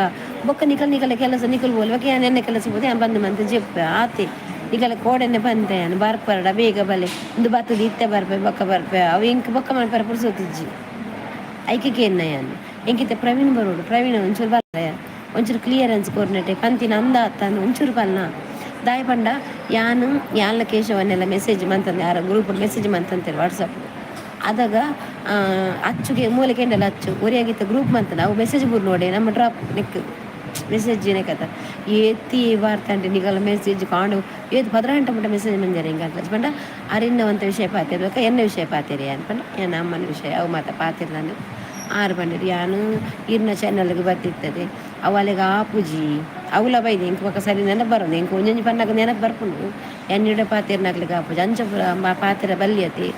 ಬೊಕ್ಕ ನಿಕಲ್ ನಿಕಲ ಕೆಲಸ ನಿಕುಲು ಬೋಲೆ. ಬೊಕ ಯಾನ್ ಎನ್ನ ಕೆಲಸ ಪೋದು ಯಾನ್ ಬಂದ್ ಮಂತ್ ಜೆಪ್ಪೆ ಆತೆ. ನಿಕಲ ಕೋಡೆನೆ ಪಂತೆ ಯಾನ್ ಬರ್ಪರಡ ಬೇಗ ಬಲೆ ಉಂದು ಬತ್ತುದು ಇತ್ತೆ ಬರ್ಪೆ ಬೊಕ್ಕ ಬರ್ಪೆ ಅವು ಎಂಕ್ ಬೊಕ್ಕ ಮನ್ಪೆರೆ ಪುರ್ಸೊತ್ತಿಜ್ಜಿ. ಐಕೆ ಕೇನ್ನ ಯಾನ್ ಎಂಕಿತ್ತೆ ಪ್ರವೀಣ್ ಬರೋಡು. ಪ್ರವೀಣ್ ಒಂಚೂರು ಬಲ್ಲೆ ಒಂಚೂರು ಕ್ಲಿಯರೆನ್ಸ್ ಕೊರ್ನೆಟೆ ಪಂತಿನ ಅಂದ ಅತ್ತಂದ್ ಒಂಚೂರು ಪನ್ನ. ದಾಯೆ ಪಂಡ ಯಾನ್ ಯಾನ್ಲ ಕೇಶವನ್ನೆಲ್ಲ ಮೆಸೇಜ್ ಮಂತಂದೆ ಯಾರ ಗ್ರೂಪ್ ಮೆಸೇಜ್ ಮಂತಂತೆರ್ ವಾಟ್ಸಪ್ ಅದಗ ಅಚ್ಚುಗೆ ಮೂಲೆ ಕೆಂಡಲ ಅಚ್ಚು ಒರಿಯಾಗಿತ್ತ ಗ್ರೂಪ್ ಮಂತನ ಅವು ಮೆಸೇಜ್ ಬೂರ್ ನೋಡಿ ನಮ್ಮ drop neck message ಕತ ಏತಿ ವಾರ್ತಂಡೆ ನಿಗಲ ಮೆಸೇಜ್ ಕಾಂಡು ಏತ್ ಪದ್ರಾಂಟ ಮುಟ್ಟ ಮೆಸೇಜ್ ಮಂಜಾರೆ ಹಿಂಗ ಪಂಡ ಅರಿನ್ನವಂತ ವಿಷಯ ಪಾತೆರ್ಬೇಕ ಎನ್ನ ವಿಷಯ ಪಾತೆರಿ ಅನ್ಪಂಡ ಏನ್ ಅಮ್ಮನ ವಿಷಯ ಅವು ಮಾತ ಪಾತೆರ್ದಾನು. ಆರ್ ಪಂಡೆರ್ ಯಾನ್ ಇರ್ನ ಚಾನಲ್ಗ್ ಬತ್ತಿತ್ತದೆ ಅವು ಆಪುಜಿ ಅವುಲ ಬೈದೆ ಎಂಕ್ ಬೊಕ ಸರಿ ನೆನಪು ಬರಂದ್ ಎಂಕ್ ಒಂಜೊಂಜಿ ಪನ್ನಗ ನೆನಪು ಬರ್ಪುಂಡು ಎನ್ನಡ ಪಾತೆರ್ನಕ್ಲೆಗ್ ಆಪುಜಿ ಅಂಚ ಪೂರ ಪಾತೆರ ಬಲ್ಲಿ ಅತೆ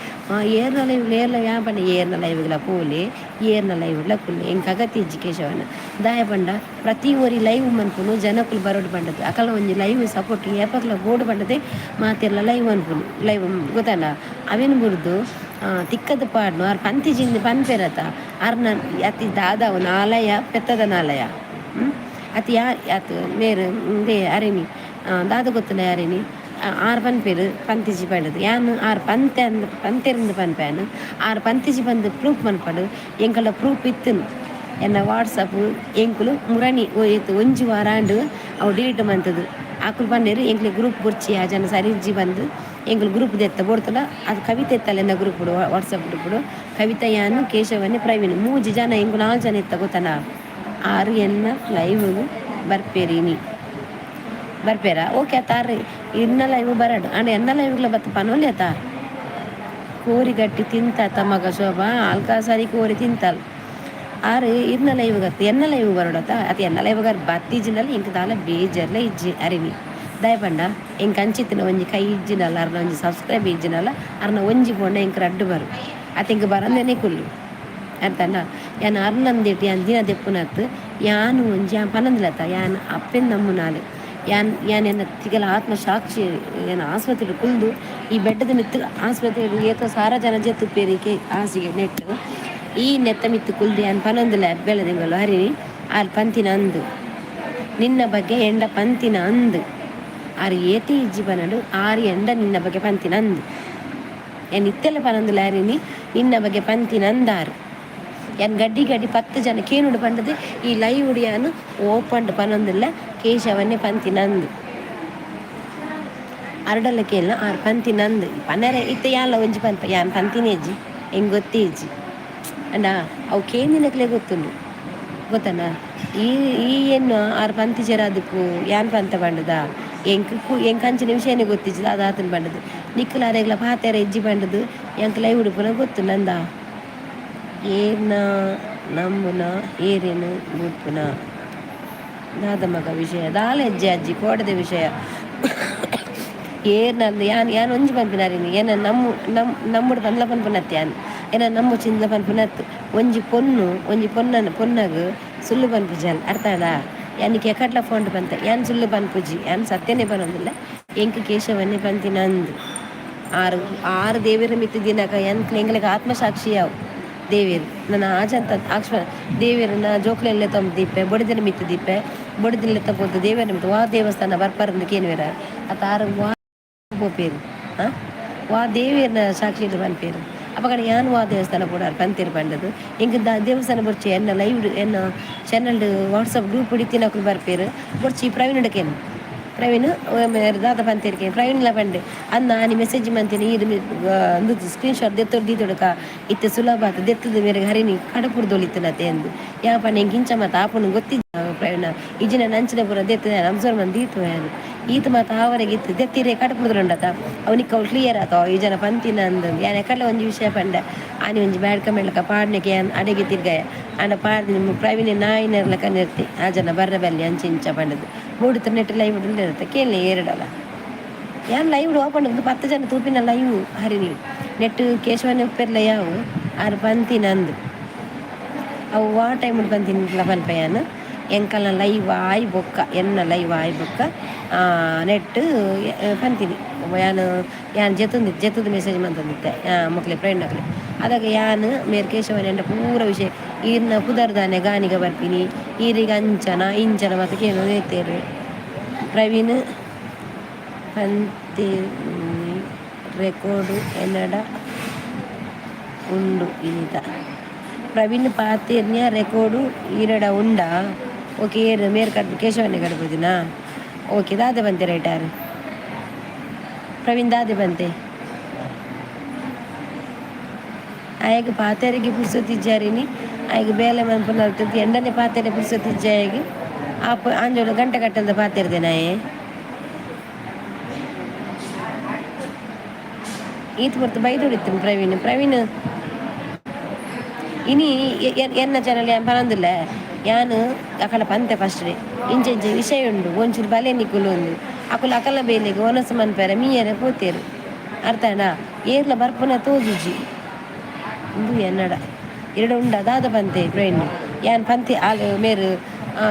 ಏರ್ನ ಲೈವ್ಲ ಏರ್ಲ ಯಾನ್ ಪಂಡೆ ಏರ್ನ ಲೈವ್ಗ್ಲ ಪೋಲೆ ಏರ್ನ ಲೈವ್ಲ ಕುಲ್ಲೆ ಎಂಕ್ ಅಗತ್ಯ ಇಜ್ಜಿ ಕೇಶವನ ದಾಯೆ ಪಂಡ ಪ್ರತಿ ಒರಿ ಲೈವ್ ಮನ್ಪುನು ಜನಕುಲು ಬರೊಡು ಪಂಡದು ಅಕಲ್ನ ಒಂಜಿ ಲೈವ್ ಸಪೋರ್ಟ್ ಏಪಗ್ಲ ಬೋಡು ಪಂಡದೆ ಮಾತೆರ್ಲ ಲೈವ್ ಮನ್ಪುನು ಲೈವ್ ಗೊತ್ತಲ್ಲ ಅವೆನ್ ಬುಡ್ದು ತಿಕ್ಕದ ಪಾಡ್ನು ಆರ್ ಪಂತಿಜಿಂದ್ ಪನ್ಪೆರತ ಅರ್ನ ಅತಿ ದಾದಾವು ನಾಲಯ ಪೆತ್ತದ ನಾಲಯ ಅತಿ ಯಾ ಅತ್ ಮೇರ್ ಉಂದೇ ಅರೆನಿ ದಾದ ಗೊತ್ತುಂಡ ಅರೆನಿ ಆರ್ ಪನ್ಪೆರ್ ಪಂತಿಜಿ ಪಂಡದು ಯಾನ್ ಆರ್ ಪಂತೆ ಅಂದ್ ಪಂತೆರಿಂದ್ ಪನ್ಪೆ ಯಾನ್ ಆರ್ ಪಂತಿಜಿ ಪಂದ್ ಪ್ರೂಫ್ ಮನ್ಪಡು ಎಂಕಲ್ಡ ಪ್ರೂಫ್ ಇತ್ತುನು ಎನ್ನ ವಾಟ್ಸಪ್ ಎಂಕುಲು ಮುರಣಿ ಏತ್ ಒಂಜಿ ವಾರ ಆಂಡ್ ಅವು ಡಿಲೀಟ್ ಮಂತುದು ಅಕುಲು ಪಂಡೆರ್ ಎಂಕ್ಲೆ ಗ್ರೂಪ್ ಬೊರ್ಚಿ ಆ ಜನ ಸರಿ ಇಜ್ಜಿ ಪಂದ್ ಎಂಕುಲು ಗ್ರೂಪ್ ದೆತ್ತ ಬೋಡ್ತುಂಡ ಅದು ಕವಿತೆ ಇತ್ತಲ್ಲ ಎನ್ನ ಗ್ರೂಪ್ ವಾಟ್ಸಪ್ ಗ್ರೂಪ್ ಕವಿತಾ ಯಾನ್ ಕೇಶವನೆ ಪ್ರವೀಣ್ ಮೂಜಿ ಜನ ಎಂಕುಲು ನಾಲ್ ಜನ ಇತ್ತ ಗೊತ್ತನಾ ಆರ್ ಎನ್ನ ಲೈವ್ ಬರ್ಪೆರಿನಿ ಬರ್ಪೇರಾ ಓಕೆ ಆತ ಇರ್ನ ಲೈವ್ ಬರಡು ಅಂಡ ಎನ್ನ ಲೈವ್ಗ್ಲ ಬತ್ತ ಪನೊಲಿ ಆತ ಕೋರಿ ಗಟ್ಟಿ ತಿಂತ ಮಗ ಶೋಭಾ ಅಲ್ಕ ಸರಿ ಕೋರಿ ತಿಂತಲ್ ಆರು ಇರ್ನ ಲೈವ್ ಗತ್ತು ಎನ್ನ ಲೈವ್ ಬರೋಡತ ಅತ ಎನ್ನ ಲೈವ್ ಬತ್ತಿಜಿಂಡಲ ಇಂಕ್ ದಾಲ ಬೇಜಾರ್ಲ ಇಜ್ಜಿ ಅರಿನಿ ದಾಯ ಪಂಡ ಎಂಕ್ ಅಂಚಿತ್ತಿನ ಒಂಜಿ ಕೈ ಇಜ್ಜಿನಲ್ಲ ಅರ್ನ ಒಂಜಿ ಸಬ್ಸ್ಕ್ರೈಬ್ ಇಜ್ಜಿನಲ್ಲ ಅರ್ನ ಒಂಜಿ ಪೋಂಡ ಎಂಕ್ ರಡ್ಡು ಬರು ಅತ ಎಂಕ್ ಬರಂದೇನೆ ಕುಲ್ಲು ಅರ್ಥನ ಯಾನ್ ಅರ್ನಂದಿಟ್ಟು ಯಾನ್ ದಿನ ದೆಪ್ಪುನತ್ತು ಯಾನ್ ಒಂಜಿ ಯಾನ್ ಪನಂದಿಲತ್ತ ಯಾನ್ ಅಪ್ಪೆನ್ ನಂಬುನಾಲ್ ಯಾನ್ ಯಾನ್ ಎನ್ನ ತಿಗಲ ಆತ್ಮ ಸಾಕ್ಷಿ ಏನ ಆಸ್ಪತ್ರೆ ಕುಲ್ದು ಈ ಬೆಟ್ಟದ ಮಿತ್ತು ಆಸ್ಪತ್ರೆ ಏತೋ ಸಾರ ಜನ ಜೆತ್ತು ಪೇರಿಕೆ ಹಾಸಿಗೆ ನೆಟ್ಟು ಈ ನೆತ್ತ ಮಿತ್ತು ಕುಲ್ದು ಯಾನ್ ಪನೊಂದುಲ ಬೆಳೆದಿಂಗಲು ಹರಿನಿ ಆರ್ ಪಂತಿನ ಅಂದು ನಿನ್ನ ಬಗ್ಗೆ ಎಂಡ ಪಂತಿನ ಅಂದು ಆರ್ ಏತೆ ಇಜ್ಜಿ ಪನಡು ಆರ್ ಎಂಡ ನಿನ್ನ ಬಗ್ಗೆ ಪಂತಿನ ಅಂದು ಯಾನ್ ಇತ್ತೆಲ್ಲ ಪನೊಂದುಲ ಹರಿನಿ ನಿನ್ನ ಬಗ್ಗೆ ಪಂತಿನ ಅಂದಾರು ಯಾನ್ ಗಡ್ಡಿ ಗಡ್ಡಿ ಪತ್ತು ಜನ ಕೇನುಡು ಪಂಡದು ಈ ಲೈವ್ ಯಾನ್ ಓಪಂಡ್ ಪನೊಂದುಲ್ಲ ಕೇಶವನ್ನೇ ಪಂತಿನ ಅಂದು ಅರಡಲ್ಲ ಕೇಳ ಆರ್ ಪಂತಿನ ಅಂದು ಪನರೆ ಇತ್ತೆ ಯಾನ್ಲ ಒಂಜಿ ಪನ್ಪ ಯಾನ್ ಪಂತಿನ ಇಜ್ಜಿ ಎಂಕ್ ಗೊತ್ತೇ ಇಜ್ಜಿ ಅಂಡ ಅವು ಕೇಂದಿನಕ್ಲೆ ಗೊತ್ತುಂಡು ಗೊತ್ತನ ಈ ಈ ಏನು ಆರ್ ಪಂತಿ ಅದಕ್ಕೂ ಯಾನ್ ಪಂತ ಪಂಡದ ಎಂಕ್ ಎಂಕ್ ಅಂಚಿನ ವಿಷಯನೇ ಗೊತ್ತಿಜ್ಜಿ ಅದು ಆತನ ಪಂಡದು ನಿಕ್ಕುಲ ಅರೆಗ್ಲ ಪಾತೆರ ಇಜ್ಜಿ ಪಂಡದು ಎಂಕ್ ಲೈವ್ ಉಡುಪುನ ಗೊತ್ತು ನಂದ ಏರ್ನ ನಂಬುನ ಏರೇನು ಬುಡ್ಪುನ ದಾದ ಮಗ ವಿಷಯ ದಾಲ ಹೆಜ್ಜೆ ಅಜ್ಜಿ ಕೋಡದ ವಿಷಯ ಏರ್ನಂದು ಯಾನ್ ಯಾನ್ ಒಂಜಿ ಪನ್ಪಿನಾರಿನಿ ಏನ ನಮ್ಮ ನಮ್ ನಮ್ಮಡು ಪನ್ಲ ಪನ್ಪುನತ್ತೆ ಯಾನ್ ಏನ ನಮ್ಮ ಚಿಂದ್ಲ ಪನ್ಪುನತ್ತು ಒಂಜಿ ಪೊನ್ನು ಒಂಜಿ ಪೊನ್ನನ ಪೊನ್ನಗ್ ಸುಳ್ಳು ಪನ್ಪುಜಲ್ ಅರ್ಥ ಆಂಡಾ ಯಾನಿಕ್ ಎಕಡ್ಲ ಫೋನ್ ಪಂತೆ ಯಾನ್ ಸುಳ್ಳು ಪನ್ಪುಜಿ ಯಾನ್ ಸತ್ಯನೇ ಪನೊಂದಿಲ್ಲ ಎಂಕ್ ಕೇಶವನ್ನೇ ಪಂತಿನ ಅಂದು ಆರು ಆರು ದೇವರ ಮಿತ್ತು ದಿನಕ ಎಂಕ್ ಎಂಕ್ಲೆಗ್ ಆತ್ಮಸಾಕ್ಷಿ ಯಾವು ದೇವೇರ್ ನನ್ನ ಆಜಂತ ಆಕ್ಷ್ಮ ದೇವೇರನ ಜೋಕ್ಲೆಲ್ಲ ತಂಬ ದೀಪೆ ಬೊಡಿದಿನ ಮಿತ್ತು ದೀಪೆ ಬೊಡಿದಿನ ಲೆತ್ತ ದೇವರ ಮಿತ್ತು ವಾ ದೇವಸ್ಥಾನ ಬರ್ಪರಂದು ಕೇನುವೆರ ಅತ್ತ ಆರು ವಾ ಪೋಪೇರು ಆ ವಾ ದೇವಿಯರ್ನ ಸಾಕ್ಷಿ ಪನ್ಪೇರು ಅಪಗಡ ಯಾನ್ ವಾ ದೇವಸ್ಥಾನ ಪೋಡಾರ್ ಪಂತೇರು ಪಂಡದು ಎಂಕ್ the ದೇವಸ್ಥಾನ ಬೊರ್ಚಿ ಎನ್ನ ಲೈವ್ ಎನ್ನ ಚಾನಲ್ ವಾಟ್ಸಪ್ ಗ್ರೂಪ್ ಇತ್ತಿನಕುಲು ಬರ್ಪೇರು ಬೊರ್ಚಿ ಪ್ರವೀಣ್ ಕೇನು ಪ್ರವೀಣ್ ದಾದ ಪಂತೇರ್ಕೆ ಪ್ರವೀಣ್ಲ ಪಂಡೆ ಅನ್ನ ಆನಿ ಮೆಸೇಜ್ ಮಂತೀನಿ ಈರ್ ಅಂದು ಸ್ಕ್ರೀನ್ ಶಾಟ್ ದೆತ್ತೊಡು ದೀತೊಡುಕ ಇತ್ತೆ ಸುಲಭ ಆತ ದೆತ್ತದ ಮೇರೆಗೆ ಹರಿನಿ ಕಡಪುಡ್ದೊಲಿತ್ತನತೆ ಅಂದು ಯಾ ಪಂಡ ಎಂಕ್ ಇಂಚ ಮಾತ ಆಪುನು ಗೊತ್ತಿಜ್ಜ ಪ್ರವೀಣ ಇಜಿನ ನಂಚಿನ ಪೂರ ದೆತ್ತ ಅಬ್ಸರ್ವ್ ಮಂದಿ ದೀತು ಯಾನ್ ಈತ ಮಾತ ಆವರೆಗೆ ಇತ್ತು ದೆತ್ತಿರೆ ಕಡಪುಡ್ದುಂಡತ ಅವನಿಗೆ ಅವು ಕ್ಲಿಯರ್ ಆತ ಈ ಜನ ಪಂತಿನ ಅಂದು ಯಾನ್ ಎಕಡ್ಲ ಒಂಜಿ ವಿಷಯ ಪಂಡ ಆನಿ ಒಂಜಿ ಬ್ಯಾಡ್ ಕಮೆಂಟ್ ಪಾಡ್ನೆಗೆ ಯಾನ್ ಅಡೆಗೆ ತಿರ್ಗಾಯ ಆಂಡ ಪಾಡ್ದಿ ಪ್ರವೀಣ್ ನಾಯಿನರ್ಲಕ ನಿರ್ತಿ ಆ ಜನ ಬರ್ರ ಬಲ್ಲಿ ಅಂಚ ಇಂಚ ಪಂಡದು ಮೂಡುತ್ತ ನೆಟ್ ಲೈವ್ ಇರುತ್ತೆ ಕೇಳಿ ಏರಡಲ್ಲ ಯಾನ್ ಲೈವ್ ಓಪನ್ ಪತ್ತು ಜನ ತೂಪಿನ ಲೈವ್ ಹರಿನಿ ನೆಟ್ ಕೇಶವನ ಉಪ್ಪೆರ್ಲ ಯಾವು ಆರು ಪಂತಿನ ಅಂದು ಅವು ವಾ ಟೈಮ್ ಪಂತಿನ ಪನ್ಪ ಯಾನ್ ಎಂಕಲ್ನ ಲೈವ್ ಆಯ್ ಬೊಕ್ಕ ಎನ್ನ ಲೈವ್ ಆಯ್ ಬೊಕ್ಕ ನೆಟ್ ಪಂತಿನಿ ಯಾನ್ ಯಾನ್ ಜೆತ್ತೊಂದು ಜೆತ್ತದ ಮೆಸೇಜ್ ಮಂತೊಂದಿತ್ತೆ ಮೊಕ್ಲೆ ಫ್ರೆಂಡ್ ಅಕ್ಲೆ ಅದಾಗ ಯಾನ್ ಮೇರ್ ಕೇಶವನ ಎಂಡ ಪೂರ ವಿಷಯ ಈರ್ನ ಪುದರ್ದಾನೆ ಗಾನಿಗ ಬರ್ಪಿನಿ ಈರಿಗೆ ಅಂಚನ ಇಂಚನ ಮತ್ತೆ ಕೇನೊಂದು ಇತ್ತೇರು ಪ್ರವೀಣ್ ಪಂತಿ ರೆಕಾರ್ಡು ಎನ್ನಡ ಉಂಡು ಇನಿತ ಪ್ರವೀಣ್ ಪಾತೆರ್ನ್ಯ ರೆಕಾರ್ಡು ಈರಡ ಉಂಡಾ ಓಕೆ ಏರ್ ಮೇರ್ ಕಡ್ ಕೇಶವನ್ನೇ ಕಡ್ಪುದಿನಾ ಓಕೆ ದಾದೆ ಬಂತೆ ರೈಟಾರ್ ಪ್ರವೀಣ್ ದಾದೆ ಬಂತೆ ಆಯಗ್ ಪಾತೆರಿಗೆ ಪುರ್ಸೊತ್ತಿಜ್ಜಾರಿನಿ ಆಯಗ್ ಬೇಲೆ ಮನ್ಪುನಲ್ತದ್ದು ಎಂಡನೆ ಪಾತೆರೆ ಪುರ್ಸೊತ್ತಿಜ್ಜ ಆಯಗ್ ಆಪ್ ಆಂಜೋಲು ಗಂಟೆ ಕಟ್ಟಂದ ಪಾತೆರ್ದೆನಾಯೆ ಈತ್ ಪೊರ್ತು ಬೈದೊಡಿತ್ತು ಪ್ರವೀಣ್ ಪ್ರವೀಣ್ ಇನಿ ಎನ್ನ ಚಾನಲ್ ಯಾನ್ ಪನೊಂದುಲ್ಲೆ. ಯಾನ್ ಅಕಲ್ನ ಪಂತೆ ಫಸ್ಟ್ ಇಂಚ ಇಂಚ ವಿಷಯ ಉಂಡು, ಒಂಚೂರು ಬಲೆ ನಿಕುಲು ಅಂದ್. ಅಕುಲು ಅಕಲ್ನ ಬೇಲೆಗ್ ವನಸ್ ಮನ್ಪೆರೆ ಮೀಯೆರೆ ಪೋತೆರ್. ಅರ್ಥ ಆಂಡಾ? ಏರ್ಲ ಬರ್ಪುನ ತೋಜುಜಿ. ಉಂದು ಎನ್ನಡ ಇರೆಡ ಉಂಡ ದಾದ ಪಂತೆ ಪ್ರವೀಣ್? ಯಾನ್ ಪಂತಿ ಆಲ್ ಮೇರ್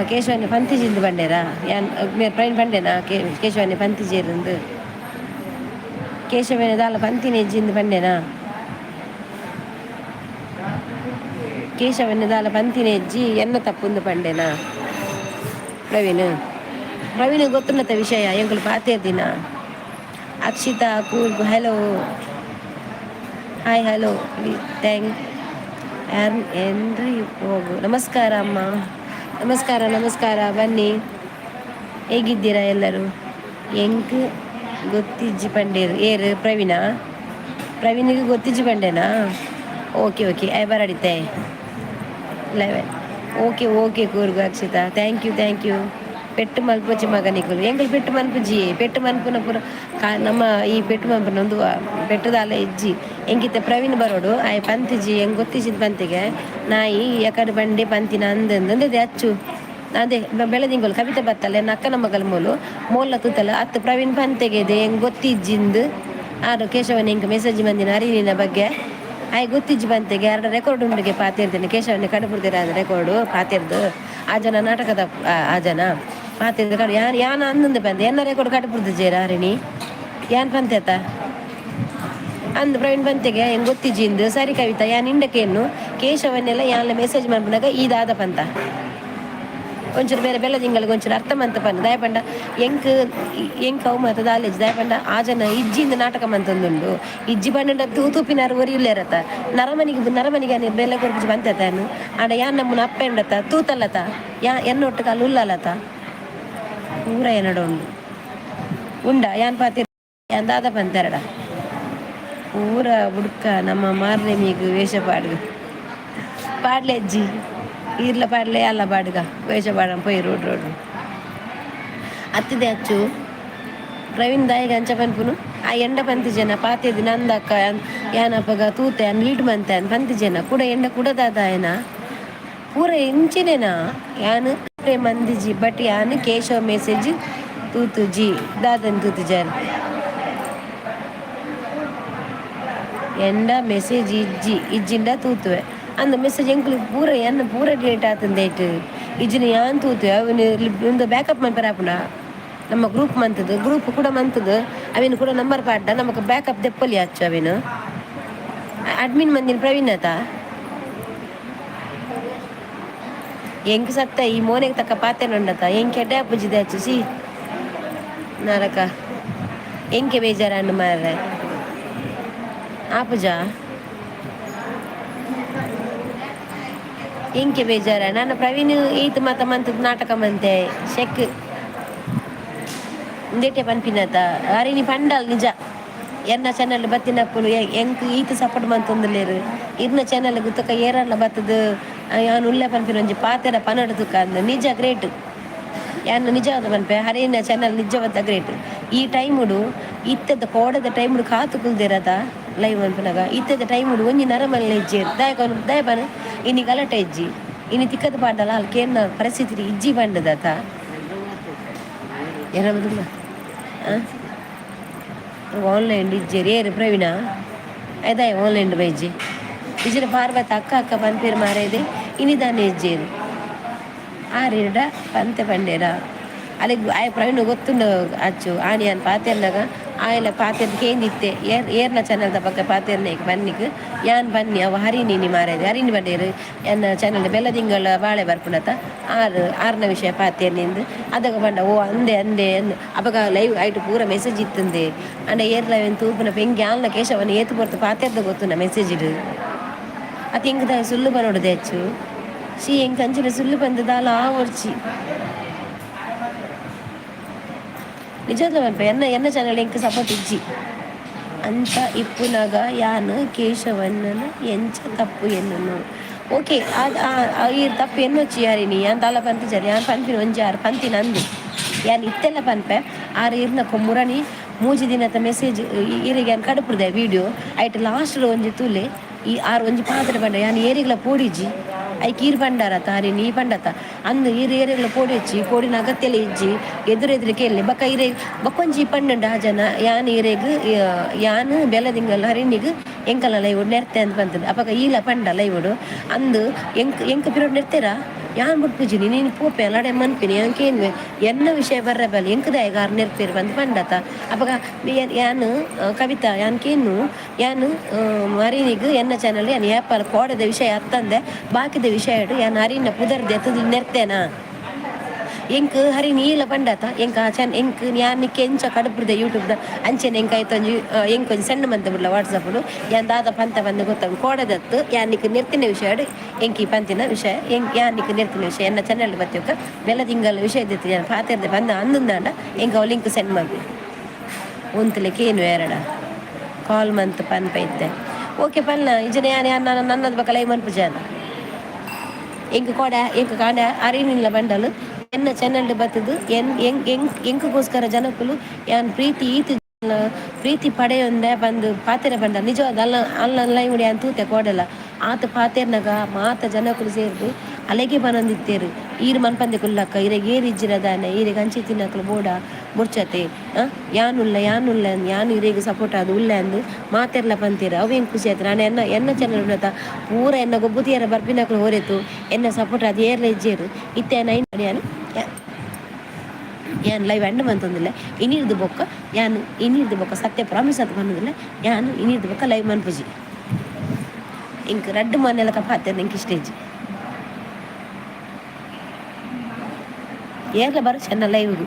ಕೇಶವಣ್ಣೆ ಪಂತಿಜಿಂದ್ ಪಂಡೆರಾ? ಯಾನ್ ಮೇರ್ ಪ್ರವೀಣ್ ಪಂಡೆನಾ ಕೇಶವಣ್ಣೆ ಪಂತಿಜೆರ್ಂದ್? ಕೇಶವಣ್ಣೆ ದಾಲ ಪಂತಿನ ಇಜ್ಜಿಂದ್ ಪಂಡೆನಾ? ಕೇಶವಣ್ಣೆ ದಾಲ ಪಂತಿನ ಇಜ್ಜಿ, ಎನ್ನ ತಪ್ಪುಂದು ಪಂಡೆನಾ ಪ್ರವೀಣ್? ಪ್ರವೀಣ್ ಗೊತ್ತುಂಡತ್ತ ವಿಷಯ ಎಂಕುಲು ಪಾತೆರ್ದಿನ? Akshita Coorg hello, hi, hello, thank ಏನ್ರಿ ಹೋಗು. ನಮಸ್ಕಾರ ಅಮ್ಮ, ನಮಸ್ಕಾರ ನಮಸ್ಕಾರ, ಬನ್ನಿ. ಹೇಗಿದ್ದೀರಾ ಎಲ್ಲರೂ? ಎಂಕ್ ಗೊತ್ತಿಜ್ಜಿ ಪಂಡೇರು ಏರು? ಪ್ರವೀಣ? ಪ್ರವೀಣಿಗೆ ಗೊತ್ತಿಜ್ಜಿ ಪಂಡೇನಾ? ಓಕೆ ಓಕೆ, I ಬರಡಿತೆ 11. Okay okay Coorg Akshita, thank you thank you. ಪೆಟ್ಟು ಮಲ್ಪೊಚ್ಚಿ ಮಗ ನಿಕುಲು, ಎಂಕುಲು ಪೆಟ್ಟು ಮನ್ಪುಜಿ. ಪೆಟ್ಟು ಮನ್ಪುನ ಪೂರ ಕಾ ನಮ್ಮ ಈ ಪೆಟ್ಟು ಮನ್ಪುನ ಒಂದು ಪೆಟ್ಟುದಾಲ ಇಜ್ಜಿ. ಎಂಕಿತ್ತೆ ಪ್ರವೀಣ್ ಬರೋಡು, ಆಯೆ ಪಂತಿಜಿ, ಎಂಕ್ ಗೊತ್ತಿಜ್ಜಿ ಪಂತಿಗೆ ನಾಯಿ ಎಕಡೆ ಬಂಡೆ ಪಂತಿನ ಅಂದಂದು ಅಚ್ಚು. ಅದೇ ಬೆಳದಿಂಗಳು ಕವಿತೆ ಬತ್ತಲ್ಲ, ಎನ್ನ ಅಕ್ಕನ ಮಗಲ್ ಮೂಲು ಮೋಲ್ಲ ತೂತಲ್ಲ ಅತ್ತು ಪ್ರವೀಣ್ ಪಂತೆಗೆ ಎಂಕ್ ಗೊತ್ತಿಜ್ಜಿಂದು. ಆರು ಕೇಶವನ ಎಂಕ್ ಮೆಸೇಜ್ ಮಂದಿನ ಅರಿನಿನ ಬಗ್ಗೆ ಆಯ್ ಗೊತ್ತಿಜ್ಜಿ ಪಂತೆಗೆ. ಎರಡು ರೆಕಾರ್ಡ್ ಉಂಡುಗೆ ಪಾತೆರ್ದಿನಿ ಕೇಶವನ ಕಡುಬುರ್ದಿರ ರೆಕಾರ್ಡು ಪಾತೆರ್ದು. ಆ ಜನ ನಾಟಕದ ಆ ಜನ ಪಾತೆರ್ದು ಕಡು. ಯಾನ್ ಯಾನ್ ಅಂದಂದು ಪಂತೆ, ಎನ್ನ ರೆಕಾರ್ಡ್ ಕಡುಬುರ್ದು ಜೇರ ಹರಿಣಿ ಯಾನ್ ಪಂತೆತ ಅಂದ್ ಪ್ರವೀಣ್ ಪಂತೆಗೆ ಹೆಂಗ್ ಗೊತ್ತಿಜ್ಜಿಂದು. ಸರಿ ಕವಿತಾ, ಯಾನ್ ಇಂಡಕೇನು ಕೇಶವನ್ನೆಲ್ಲ ಯಾನ್ಲ ಮೆಸೇಜ್ ಮನ್ಪುನಾಗ ಈ ದಾದ ಪಂತ ಒಂಚೂರು ಬೇರೆ ಬೆಲ್ಲ ತಿಂಗಳಿಗೆ ಒಂಚೂರು ಅರ್ಥ ಮಂತ ಪಂಡ. ದಯಪಂಡ ಎಂಕ್ ಎಂಕ್ ಅವು ಮಾತ ದಾಲೇಜ್. ದಯಪಂಡ ಆ ಜನ ಇಜ್ಜಿಂದ ನಾಟಕ ಮಂತೊಂದುಂಡು. ಇಜ್ಜಿ ಪಂಡ ತೂ ತೂಪಿನಾರು ಒರಿ ಉಲ್ಲೇರತ. ನರಮನಿಗೆ ನರಮನಿಗೆ ಬೆಲೆ ಕೊರ್ಪುಜಿ ಪಂತೆತಾನು. ಆಂಡ ಯಾನ್ ನಮ್ಮನ ಅಪ್ಪೆ ಉಂಡತ ತೂತಲ್ಲತ, ಯಾ ಎನ್ನೊಟ್ಟು ಕಾಲು ಉಲ್ಲಲತ ಪೂರ ಎನ್ನಡ ಉಂಡು ಉಂಡ. ಯಾನ್ ಪಾತೆ ಯಾನ್ ದಾದ ಪಂತೆರಡ ಪೂರ ಬುಡ್ಕ. ನಮ್ಮ ಮಾರ್ನೆ ಮೀಗ್ ವೇಷ ಪಾಡ್ಗ ಪಾಡ್ಲೆ ಅಜ್ಜಿ, ಈರ್ಲ ಪಾಡ್ಲೆ ಅಲ್ಲ ಪಾಡ್ಗ ವೇಷ ಪಾಡ ಪೋಯಿ ರೋಡ್ ರೋಡ್ ಅತ್ತಿದೆ ಅಚ್ಚು. ಪ್ರವೀಣ್ ದಾಯಿಗ ಅಂಚ ಪನ್ಪುನು? ಆ ಎಂಡ ಪಂತಿ ಜನ ಪಾತೆದಿ ನಂದಕ್ಕ ಯಾನಪಗ ತೂತೆ ಅನ್ ಲೀಡ್ ಮಂತೆ ಅನ್ ಪಂತಿ ಜನ ಕೂಡ ಎಂಡ ಕೂಡ ದಾದಾಯನ ಪೂರ ಇಂಚಿನೇನಾ? ಯಾನ್ ಮಂದಿಜಿ, ಬಟ್ ಯಾನ್ ಕೇಶವ ಮೆಸೇಜ್ ತೂತುಜಿ. ದಾದನ್ ತೂತುಜಾರ್? ಎಂಡ ಮೆಸೇಜ್ ಇಜ್ಜಿ, ಇಜ್ಜಿಂಡ ತೂತುವೆ ಅಂದ ಮೆಸೇಜ್ ಎಂಕ್ಲು ಪೂರ ಎನ್ನ ಪೂರ ಡಿಲೀಟ್ ಆತಂದೇಟ್ ಇಜ್ಜಿನ ಯಾನ್ ತೂತುವೆ. ಅವನು ಒಂದು ಬ್ಯಾಕಪ್ ಮನ್ಪೆರೆ ಆಪುಂಡ? ನಮ್ಮ ಗ್ರೂಪ್ ಮಂತದ್ದು ಗ್ರೂಪ್ ಕೂಡ ಮಂತದ್ದು ಅವಿನ ಕೂಡ ನಂಬರ್ ಪಾಡ್ಡ ನಮಕ್ ಬ್ಯಾಕಪ್ ದೆಪ್ಪೊಲಿ ಅಚ್ಚು. ಅವಿನ ಅಡ್ಮಿನ್ ಮಂದಿನ ಪ್ರವೀಣ್ ಆತ. ಎಂಕ್ ಸತ್ತ ಈ ಮೋನೆಗ್ ತಕ್ಕ ಪಾತೆರೊಂಡತ ಎಂಕ್ ಎಡ್ಡೆ ಆಪುಜಿದೆ ಅಚ್ಚು. ಸಿ ನರಕ, ಎಂಕೆ ಬೇಜಾರಾಂಡ್ ಮಾರ್ರೆ? ಆಪುಜ ಎಂಕೆ ಬೇಜಾರ? ನಾನು ಪ್ರವೀಣ್ ಈತ್ ಮಾತ ಮಂತದ್ ನಾಟಕ ಮಂತೆ ಶೆಕ್ ಉಂದೆಟೆ ಪನ್ಪಿನತ ಅರಿನಿ ಪಂಡಲ್ ನಿಜ. ಎನ್ನ ಚಾನಲ್ ಬತ್ತಿನಕ್ಕುಲು ಎಂಕ್ ಈತ್ ಸಪೋರ್ಟ್ ಮಂತೊಂದುಲ್ಲೆರ್. ಇರ್ನ ಚಾನಲ್ ತುಕ ಏರಲ್ಲ ಬತ್ತದು ಯಾನ್ ಉಲ್ಲೆ ಪನ್ಪಿನ ಒಂಜಿ ಪಾತೆರ ಪನೊಡು ತುಕ ಅಂದ್. ನಿಜ ಗ್ರೇಟ್. ಯಾನ್ ನಿಜವಾದ ಪನ್ಪೆ, ಹರಿನ ಚಾನಲ್ ನಿಜವಾದ ಗ್ರೇಟ್. ಈ ಟೈಮುಡು ಇತ್ತೆದ ಕೋಡೆದ ಟೈಮುಡು ಕಾತು ಕುಲ್ದೆರತ ಲೈವ್ ಮನ್ಪುನಗ. ಇತ್ತೆದ ಟೈಮುಡು ಒಂಜಿ ನರಮನ್ಲ ಇಜ್ಜೆರ್. ದಾಯೆ ದಾಯೆ ಪನ್? ಇನಿ ಗಲಾಟೆ ಇಜ್ಜಿ, ಇನಿ ತಿಕ್ಕದ್ ಪಾಡ್ಡಲ ಅಲ್ ಕೇನ್ನ ಪರಿಸ್ಥಿತಿ ಇಜ್ಜಿ ಪಂಡದತ. ಎನಮದುಲ್ಲ ಆನ್ಲೈನ್ ಇಜ್ಜೆರ್ ಏರು? ಪ್ರವೀಣ ಐದಾಯ್ ಆನ್ಲೈನ್ ಬೈಜಿ ಇಜ್ಜಿನ ಪಾರ್ವತ ಅಕ್ಕ ಅಕ್ಕ ಪನ್ಪೇರು ಮಾರಾಯ್ದೆ. ಇನಿ ದಾನೆ ಇಜ್ಜೇರು ಆರಿಡ ಪಂತೆ ಪಂಡೇರ ಅಲೆಗ್ ಆಯೆ ಪ್ರವೀಣ್ ಗೊತ್ತುಂಡು ಅಚ್ಚು. ಆನಿ ಯಾನ್ ಪಾತೆರ್ನಗ ಆಯೆಲ ಪಾತೆರ್ದ್ ಕೇಂದಿತ್ತೆ. ಏರ್ ಏರ್ನ ಚಾನಲ್ದ ಪಕ್ಕ ಪಾತೆರ್ನ ಬನ್ನಿಗ್ ಯಾನ್ ಬನ್ನಿ ಅವು ಹರಿಣಿನಿ ಮಾರಾಯ್ದೆ. ಹರಿಣಿ ಪಂಡೇರು ಎನ್ನ ಚಾನಲ್ ಬೆಲ್ಲದಿಂಗಳ ಬಾಳೆ ಬರ್ಪುನತ ಆರ್ ಆರ್ನ ವಿಷಯ ಪಾತೆರ್ನಿಂದ್. ಅದಗ ಪಂಡ ಓ ಅಂದೆ ಅಂದೆ ಅಂದ್. ಅಪಗ ಲೈವ್ ಐಟ್ ಪೂರ ಮೆಸೇಜ್ ಇತ್ತಂದೆ. ಅಂಡ ಏರ್ಲ ಅವೆನ್ ತೂಪುನ ಪೆಂಗಿ ಆಲ್ನ ಕೇಶವನ ಏತ್ ಪೊರ್ತು ಪಾತೆರ್ದ ಗೊತ್ತುನ ಮೆಸೇಜಿಡ್ ಅತ್. ಎಂಕ್ ದಾಯೆ ಸುಳ್ಳು ಪನೊಡುದೆ ಅಚ್ಚು? She, ಎಂಕ್ ಅಂಚಿನ ಸುಳ್ಳು ಪಂದ್ ದಾಲ ಆವೊಡ್ಚಿ. ನಿಜವಾದ್ಲ ಪನ್ಪೆ, ಎನ್ನ ಎನ್ನ ಚಾನಲ್ ಎಂಕ್ ಸಪೋರ್ಟ್ ಇಜ್ಜಿ. ಅಂಚ ಇಪ್ಪುನಗ ಯಾನ್ ಕೇಶವಣ್ಣನ ಎಂಚ ತಪ್ಪು ಎನ್ನುನು? ಓಕೆ, ಈರ್ ತಪ್ಪು ಎನ್ನೊಚ್ಚಿ ಯಾರಿನಿ. ಯಾನ್ ದಾಲ ಪನ್ತಿಜರ್. ಯಾನ್ ಪನ್ಪಿನ ಒಂಜಿ ಆರ್ ಪಂತಿನ ಅಂದ್ ಯಾನ್ ಇತ್ತೆಲ್ಲ ಪನ್ಪೆ. ಆರ್ ಇರ್ನ ಮುರಣಿ 3 ದಿನತ ಮೆಸೇಜ್ ಈರೆಗ್ ಯಾನ್ ಕಡಪುಡ್ದೆ ವಿಡಿಯೋ. ಐಟ್ ಲಾಸ್ಟ್ ಒಂಜಿ ತೂಲೆ. ಈ ಆರ್ ಒಂಜಿ ಪಾತೆರ ಪಂಡ ಯಾನ್ ಏರೆಗ್ಲ ಪೋಡಿಜಿ ಐಕ್ ಈರ್ ಪಂಡರತ ಹರಿಣಿ ಈ ಪಂಡತ ಅಂದ್ ಈರ್ ಏರೆಗ್ಲ ಪೋಡಿಜ್ಜಿ ಪೋಡಿನ ಅಗತ್ಯಲ ಇಜ್ಜಿ ಎದುರು ಎದುರು ಕೇನ್ಲೆ ಬೊಕ ಇರೆ ಬೊಕೊಂಜಿ ಪಂಡಂಡ ಆ ಜನ ಯಾನ್ ಇರೆಗ್ ಯಾನ್ ಬೆಲದಿಂಗಲ್ ಹರಿಣಿಗ್ ಎಂಕಲ್ನ ಲೈವ್ ನೆರ್ತೆ ಅಂದ್ ಪಂತುಂಡು ಅಪಗ ಈಲ ಪಂಡ ಲೈವ್ ಅಂದ್ ಎಂಕ್ ಎಂಕ್ ಪಿರೊಡು ನೆರ್ತೆರಾ ಯಾನ್ ಬುಡ್ಪುಜಿನಿ ನೀನು ಪೋಪೆ ಲಡೆ ಮನ್ಪಿನಿ ಯಾನ್ ಕೇನ್ವೆ ಎನ್ನ ವಿಷಯ ಬರ್ರೆ ಬಲ್ಲಿ ಎಂಕ್ ದಾಯೆಗ್ ಆರ್ ನೆರ್ಪೆರ್ ಪಂದ್ ಪಂಡತ ಅಪಗ ಯಾನ್ ಕವಿತಾ ಯಾನ್ ಕೇನ್ನು ಯಾನ್ ಹರಿಣಿಗ್ ಎನ್ನ ಚಾನಲ್ ಯಾನ್ ಏಪಲ ಕೋಡೆದ ವಿಷಯ ಅತ್ತಂದೆ ಬಾಕಿದ ವಿಷಯಡ್ ಯಾನ್ ಹರಿನ ಪುದರ್ ದೆತ್ತ್ದ್ ನೆರ್ತೆನಾ ಎಂಕ್ ಹರಿಣಿ ಈಲ ಪಂಡತ ಎಂಕ್ ಆ ಚನ್ ಎಂಕ್ ಯಾನ್ ನಿಕ್ಕ್ ಎಂಚ ಕಡಪುಡ್ದೆ ಯೂಟ್ಯೂಬ್ದ ಅಂಚೆನೆ ಎಂಕ್ ಐತೊಂಜಿ ಎಂಕ್ ಒಂಜಿ ಸೆಂಡ್ ಮಂತ್ ಬುಡ್ಲ ವಾಟ್ಸಪ್ಡ್ ಯಾನ್ ದಾದ ಪಂತೆ ಪಂದ್ ಗೊತ್ತಂದ್ ಕೋಡೆದತ್ತ್ ಯಾನ್ ನಿಕ್ಕ್ ನೆರ್ತಿನ ವಿಷಯಡ್ ಎಂಕ್ ಈ ಪಂತಿನ ವಿಷಯ ಎಂಕ್ ಯಾನ್ ನಿಕ್ಕ್ ನೆರ್ತಿನ ವಿಷಯ ಎನ್ನ ಚಾನೆಲ್ಡ್ ಬತ್ತಿಬೊಕ್ಕ ಬೆಲ ತಿಂಗಲ್ ವಿಷಯ ದೆತ್ತ್ ಯಾನ್ ಪಾತೆರ್ದೆ ಪಂದ್ ಅಂದ್ಂದಾಂಡ ಎಂಕ್ ಅವು ಲಿಂಕ್ ಸೆಂಡ್ ಮಲ್ಪಿ ಉಂತುಲೆ ಕೇನುವೆ ಎರಡ ಕಾಲ್ ಮಂತ್ ಪನ್ಪೆ ಇತ್ತೆ ಓಕೆ ಪನ್ನ ಇಜ್ಜಿಡ ಯಾನ್ ಯಾನ್ ನನ್ನದ ಬೊಕ ಲೈವ್ ಮನ್ಪುಜಿ ಯಾನ್. ಎಂಕ್ ಕೋಡೆ ಎಂಕ್ ಕಾಂಡೆ ಅರಿನಿಲ್ಲ ಬಂಡಲ್ ಎನ್ನ ಚಾನೆಲ್ಡ್ ಬತ್ತುದು ಎನ್ ಎಂಕ್ ಎಂಕ್ ಎಂಕ್ಗೋಸ್ಕರ ಜನಕುಲು ಯಾನ್ ಪ್ರೀತಿ ಈತ್ ಪ್ರೀತಿ ಪಡೆಯೊಂದೆ ಪಂದ್ ಪಾತೆರ ಪಂಡ ನಿಜವಾದ್ ಅಲ್ಲ ಅಲ್ಲ ಲೈವ್ ಯಾನ್ ತೂತೆ ಕೋಡೆಲ ಆತ್ ಪಾತೆರ್ನಗ ಮಾತ ಜನಕುಲು ಸೇರ್ದ್ ಅಲೆಗೆ ಪನೊಂದಿತ್ತೆರ್ ಈರ್ ಮನ್ಪಂದೆ ಕುಲ್ಲಕ್ಕ ಇರೆಗ್ ಏರ್ ಇಜ್ಜಿಡ ದಾನೆ ಈರೆಗ್ ಅಂಚಿತ್ತಿನಕುಲು ಬೋಡ ಬೊಡ್ಚತೆ ಅ ಯಾನ್ ಉಲ್ಲೆ ಯಾನ್ ಉಲ್ಲೆ ಅಂದ್ ಯಾನ್ ಇರೆಗ್ ಸಪೋರ್ಟ್ ಆದ್ ಉಲ್ಲೆ ಅಂದ್ ಮಾತೆರ್ಲ ಪಂತೆರ್ ಅವು ಎಂಕ್ ಖುಷಿ ಆತ್ಂಡ್ ಆಂಡ ಎನ್ನ ಎನ್ನ ಚಾನೆಲ್ ಉಂಡತ ಪೂರ ಎನ್ನ ಗೊಬ್ಬು ತೂಯೆರೆ ಬರ್ಪಿನಕುಲು ಹೊರೆತು ಎನ್ನ ಸಪೋರ್ಟ್ ಆದ್ ಏರ್ಲ ಇಜ್ಜೆರ್ ಇತ್ತೆ ಯಾನ್ ಐನ್ ಯಾನ್ ಯಾನ್ ಲೈವ್ ಎಂಡ್ ಮಂತೊಂದುಲ್ಲೆ ಇನಿರ್ದ್ ಬೊಕ್ಕ ಯಾನ್ ಇನಿರ್ದ್ ಬೊಕ್ಕ ಸತ್ಯ ಪ್ರಾಮಿಸ್ ಆದ್ ಪನೊಂದುಲ್ಲೆ ಯಾನ್ ಇನಿರ್ದ್ ಬೊಕ್ಕ ಲೈವ್ ಮನ್ಪುಜಿ ಎಂಕ್ ರಡ್ಡ್ ಮಾನೆಲಕ ಪಾತೆರ್ನ ಎಂಕ್ ಇಷ್ಟ ಇಜ್ಜಿ ಏರ್ಲ ಬರೊಚಿ ಎನ್ನ ಲೈವ್ ಗ್.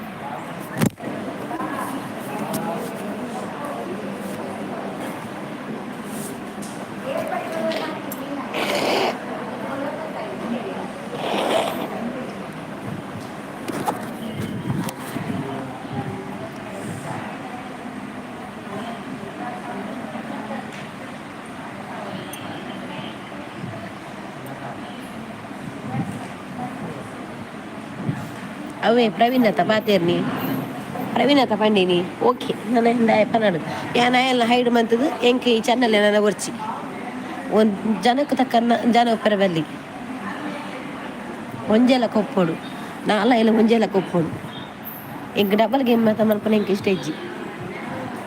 ಅವೇ ಪ್ರವೀಣ್ ಅತ್ತ ಪಾತೆರ್ನಿ ಪ್ರವೀಣ್ ಅತ್ತ ಪಂಡಿನಿ ಓಕೆ ನನ ದಾಯೆ ಪನಡ್ ಯಾನ್ ಆಯಲ್ನ ಹೈಡ್ ಮಂತುದು ಎಂಕ್ ಈ ಚಾನಲ್ ನನ ಬೊರ್ಚಿ ಒಂಜಿ ಜನಕ್ ತಕ್ಕನ ಜನ ಉಪ್ಪರೆ ಬಲ್ಲಿ ಒಂಜೇಲ ಕೊಪ್ಪೊಡು ನಾಲಾಯಿಲ ಒಂಜೇಲ ಕೊಪ್ಪೊಡು ಎಂಕ್ ಡಬಲ್ ಗೇಮ್ ಮಾತ ಮಲ್ಪುನ ಎಂಕ್ ಇಷ್ಟ ಇಜ್ಜಿ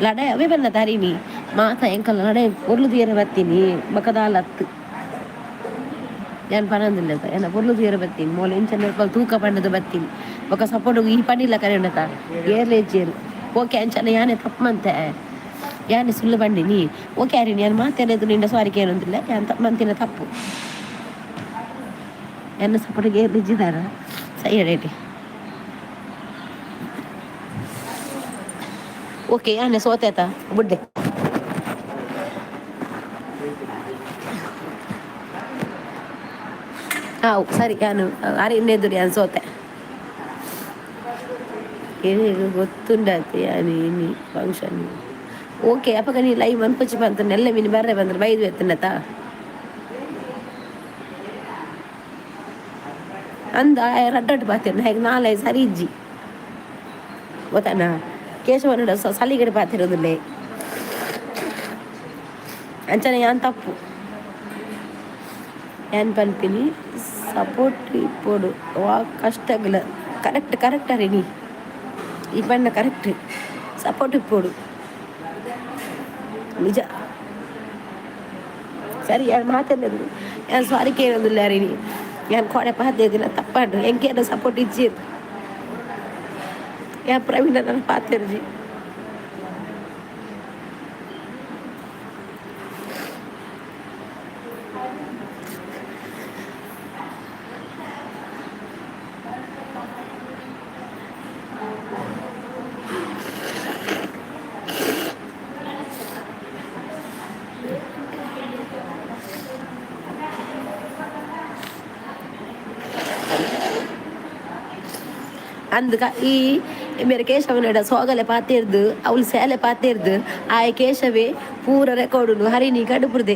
ಲಡಾಯಿ ಅವೇ ಬನ್ನ ತರಿನಿ ಮಾತ ಎಂಕಲ್ನ ಲಡಾಯಿ ಪೊರ್ಲು ತೂಯೆರೆ ಬತ್ತಿನಿ ಬೊಕ ದಾಲ ಅತ್ತ್ ಯಾನ್ ಪನೊಂದುಲ್ಲೆತ ಎನ್ನ ಪೊರ್ಲು ತೂಯೆರೆ ಬತ್ತಿನಿ ಮೋಲು ಎಂಚ ನಡ್ಪಲ್ ತೂಕ ಪಂಡ್ದ್ ಬತ್ತಿನಿ ಬೊಕ ಸಪೋರ್ಟ್ ಈ ಪಂಡಿಲ ಕರೆಂಡತ ಏರ್ಲ ಇಜ್ಜೆರ್ ಓಕೆ ಅಂಚನೆ ಯಾನೆ ತಪ್ಪು ಮಂತೆ ಯಾನೆ ಸುಳ್ಳು ಪಂಡಿನಿ ಓಕೆ ಅರಿನಿ ಯಾನ್ ಮಾತೆರ್ನ ಎದುರು ನಿಂಡ ಸಾರಿ ಕೇನೊಂದುಲ್ಲೆ ಯಾನ್ ಮಂತಿನ ತಪ್ಪು ಎನ್ನ ಸಪೋರ್ಟ್ ಏರ್ಲ ಇಜ್ಜಿದಾರ ಸೈ ಓಕೆ ಯಾನೆ ಸೋತೆ ಬುಡ್ಡೆ ಆವು ಸರಿ ಯಾನು ಅರಿನ ಎದುರು ಯಾನ್ ಸೋತೆ ಏನಿಗೆ ಗೊತ್ತುಂಡಾತೆ ಯಾನ್ ಇನಿ ಫಂಕ್ಷನ್ ಓಕೆ ಅಪಗ ನೀ ಲೈವ್ ಮನ್ಪುಚಿ ಪಂತ ನೆಲ್ಲ ಮಿನಿ ಬರ್ರೆ ಬಂದ್ರೆ ಬೈದು ಎತ್ತನತ ಅಂದ ರಡ್ಡಡ್ಡು ಪಾತೆರ್ನ ಹೇಗೆ ನಾಳೆ ಸರಿ ಇಜ್ಜಿ ಗೊತ್ತಾನ ಕೇಶವನಡ ಸಲಿಗಡೆ ಪಾತಿರೋದಿಲ್ಲ ಅಂಚನೆ ಯಾನ್ ತಪ್ಪು ಯಾನ್ ಪನ್ಪಿನಿ ಸಪೋರ್ಟ್ ಇಪ್ಪೊಡು ವಾ ಕಷ್ಟಗ್ಲ ಕರೆಕ್ಟ್ ಕರೆಕ್ಟ್ ಅರೆ ಈ ಪಂಡ ಕರೆಕ್ಟ್ ಸಪೋರ್ಟ್ ಇಪ್ಪೊಡು ನಿಜ ಸರಿ ಯಾನ್ ಮಾತೆರ್ನದು ಯಾನ್ ಸಾರಿ ಕೇನೊಂದುಲ್ಲೆ ಅರಿನಿ ಯಾನ್ ಕೋಡೆ ಪಾತೆರ್ದಿನ ತಪ್ಪಾಂಡ್ ಎಂಕೇನ ಸಪೋರ್ಟ್ ಇಜ್ಜೆರ್ ಯಾನ್ ಪ್ರವೀಣ ನನ ಪಾತೆರ್ಜಿ ಅಂದ್ ಈ ಮೇರೆ ಕೇಶವನಡ ಸೋಗಲೆ ಪಾತೆರ್ದು ಅವ್ಲು ಸೇಲೆ ಪಾತೆರ್ದು ಆಯೆ ಕೇಶವೆ ಪೂರ ರೆಕಾರ್ಡುನು ಹರಿಣಿ ಕಡುಪುರ್ದೆ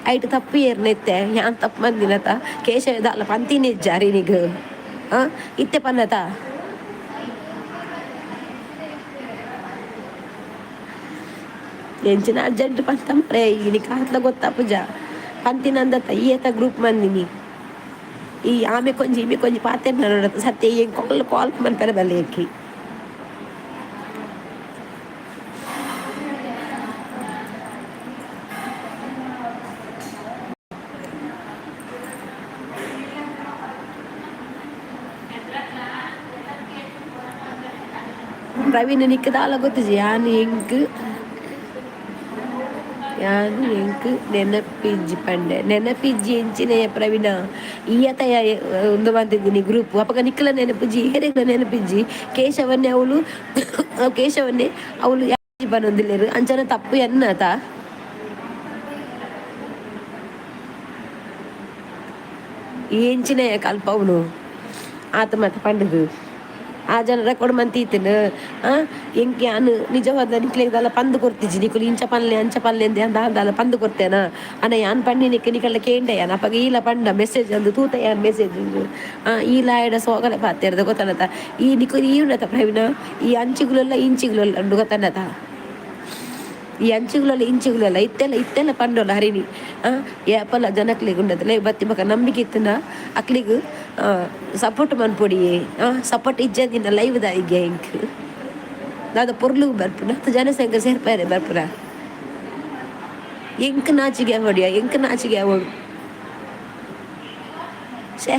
ಐಟ್ ತಪ್ಪು ಏರ್ನೆತ್ತೆ ಯಾನ್ ತಪ್ಪು ಮಂದಿನತ ಕೇಶವೆ ದಾಲ ಪಂತಿನ ಇಜ್ಜ ಹರಿಣಿಗ್ ಇತ್ತೆ ಪನ್ನತ ಎಂಚಿನ ಅರ್ಜೆಂಟ್ ಪಂತ ಮರೆ ಇನಿ ಕಾತ್ಲ ಗೊತ್ತಾಪುಜ ಪಂತಿನಂದತ್ತ ಈತ ಗ್ರೂಪ್ ಮಂದಿನಿ. ಈ ಆಮೆ ಕೊಂಜಿ ಇಮೆ ಕೊಂಜಿ ಪಾತೆರ್ನ ಸತ್ಯ ಏನ್ ಕಾಲ್ ಕಾಲ್ ಮನ್ಪೆರೆ ಬಲ್ಲೆ ಎಕ್ಕಿ. ಪ್ರವೀಣ್ ನಿಕ್ಕ ದಾಲ ಗೊತ್ತಿಜಿ. ಯಾನ್ ಎಂಕ್ ಯಾನ್ ಎಂಕ್ ನೆನಪಿಜ್ಜಿ ಪಂಡೆ. ನೆನಪಿಜ್ಜಿ ಎಂಚಿನಯ ಪ್ರವೀಣ? ಈಯತ ಉಂದು ಮಂತಿದ್ದೀನಿ ಗ್ರೂಪ್ ಅಪಗ ನಿಕ್ಕಲ ನೆನಪಿಜ್ಜಿ, ಏರೆಗ್ಲ ನೆನಪಿಜ್ಜಿ. ಕೇಶವನ್ನೇ ಅವಳು, ಕೇಶವನ್ನೇ ಅವಳು ಪನೊಂದಿಲ್ಲೆರ್. ಅಂಚನ ತಪ್ಪು ಎನ್ನತ. ಎಂಚಿನಯ ಕಲ್ಪವನು ಆತ ಮತ ಪಂಡುದು ಆ ಜನ ರೆಕಾರ್ಡ್ ಮಂತೀತನ. ಎಂಕ್ ಯಾನ್ ನಿಜವಾದ ನಿಕ್ಲೆಗ್ ದಾಲ ಪಂದ್ ಕೊರ್ತಿಜಿ. ನಿಕುಲು ಇಂಚ ಪನ್ಲೆ ಅಂಚ ಪನ್ಲೆ ಅಂದ್ ಯಾನ್ ದಾಲ ಪಂದ್ ಕೊರ್ತೇನ ಅಣ್ಣ? ಯಾನ್ ಪಂಡಿನೆಕ್ ನಿಕಲ್ನ ಕೇಂಡೆ ಯಾನ್. ಅಪಗ ಈಲ ಪಂಡ ಮೆಸೇಜ್ ಅಂದ್ ತೂತ ಯಾನ್ ಮೆಸೇಜ್. ಈಲ ಆಯಡ ಸೋಗಲೆ ಪಾತೆರ್ದ ಗೊತ್ತನತ. ಈ ನಿಕುಲು ಈ ಉಂಡತ ಪ್ರವೀಣ, ಈ ಅಂಚಿಗುಲೆಲ್ಲ ಇಂಚಿಗುಲೆಲ್ಲ ಉಂಡು ಗೊತ್ತನತ. ಈ ಅಂಚಿಗುಲೆಲ್ಲ ಇಂಚಿಗುಲೆಲ್ಲ ಇತ್ತೆಲ್ಲ ಇತ್ತೆಲ್ಲ ಪಂಡೋಲ ಹರಿಣಿ. ಏಪಲ ಜನಕ್ಲೆಗ್ ಉಂಡತ ಬತ್ತಿ ಬೊಕ ನಂಬಿಕೆ ಇತ್ತಿನ ಅಕ್ಲೆಗ್ ಸಪೋರ್ಟ್ ಮನ್ಪೊಡಿಯೇ. ಸಪೋರ್ಟ್ ಇಜ್ಜಂದಿನ ಲೈವ್ ದಾಯಿಗೆ ಎಂಕ್ ದಾದ ಪೊರ್ಲುಗು ಬರ್ಪುನ ಜನಸಂಘ ಸೇರ್ಪಾರೆ ಬರ್ಪುನ. ಎಂಕ್ ನಾಚಿಗೆ ಆವೊಡಿಯ, ಎಂಕ್ ನಾಚಿಗೆ ಆವೊಡು. ಛೇ,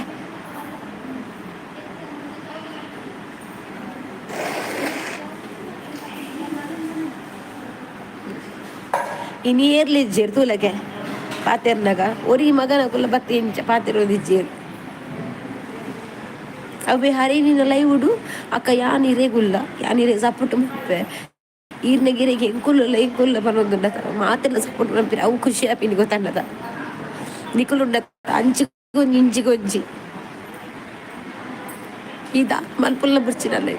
ಇನಿ ಏರ್ಲಿ ಇಜ್ಜೆರ್ ತೂಲಗೆ ಪಾತೆರ್ನಗ. ಒರಿ ಮಗನಕುಲ್ಲ ಬತ್ತಿ ಇಂಚ ಪಾತೆರೋದಿಜ್ಜೆರ್. ಅವೆ ಹರಿನಿನ ಲೈವುಡು ಅಕ್ಕ ಯಾನ್ ಇರೆಗುಲ್ಲ, ಯಾನ್ ಇರೆ ಸಪೋರ್ಟ್ ಮಲ್ಪೆ, ಈರ್ನ ಗಿರೆಗೆ ಎಂಕುಲ್ಲ ಎಂಕುಲ್ಲ ಪನೊಂದುಂಡ ಮಾತೆಲ್ಲ ಸಪೋರ್ಟ್ ಮಲ್ಪಿರ. ಅವು ಖುಷಿ ಆಪಿನಿ ಗೊತ್ತನ್ನದ. ನಿಕುಲುಂಡ ಅಂಚಿಗೊಂಜಿ ಇಂಚಿಗೊಂಜಿ ಈದ ಮಲ್ಪುಲ್ಲ ಬುರ್ಚಿನಲ್ಲ.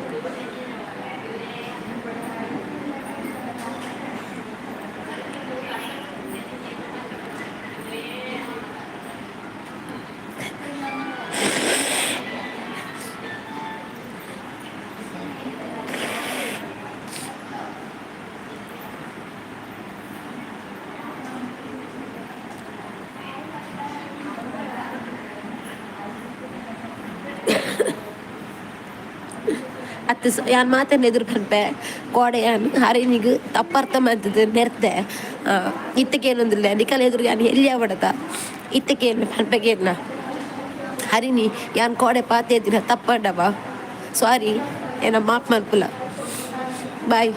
ಅತ್ತು ಯಾನ್ ಮಾತೆರ್ನ ಎದುರು ಪನ್ಪೆ, ಕೋಡೆ ಯಾನ್ ಹರಿನಿಗ್ ತಪ್ಪರ್ಥ ಮಂತುದು ನೆರ್ತೆ. ಇತ್ತೆ ಕೇನೊಂದುಲ್ಲೆ ನಿಕಲ ಎದುರು ಯಾನ್ ಎಲ್ಯ ಆವಡತ. ಇತ್ತೆ ಕೇನ್ ಪನ್ಪೆ ಕೇನ್ನ ಹರಿಣಿ, ಯಾನ್ ಕೋಡೆ ಪಾತೆರ್ದಿನ ತಪ್ಪಂಡವ, ಸಾರಿ, ಏನ ಮಾಪ್ ಮನ್ಪುಲ. ಬಾಯ್.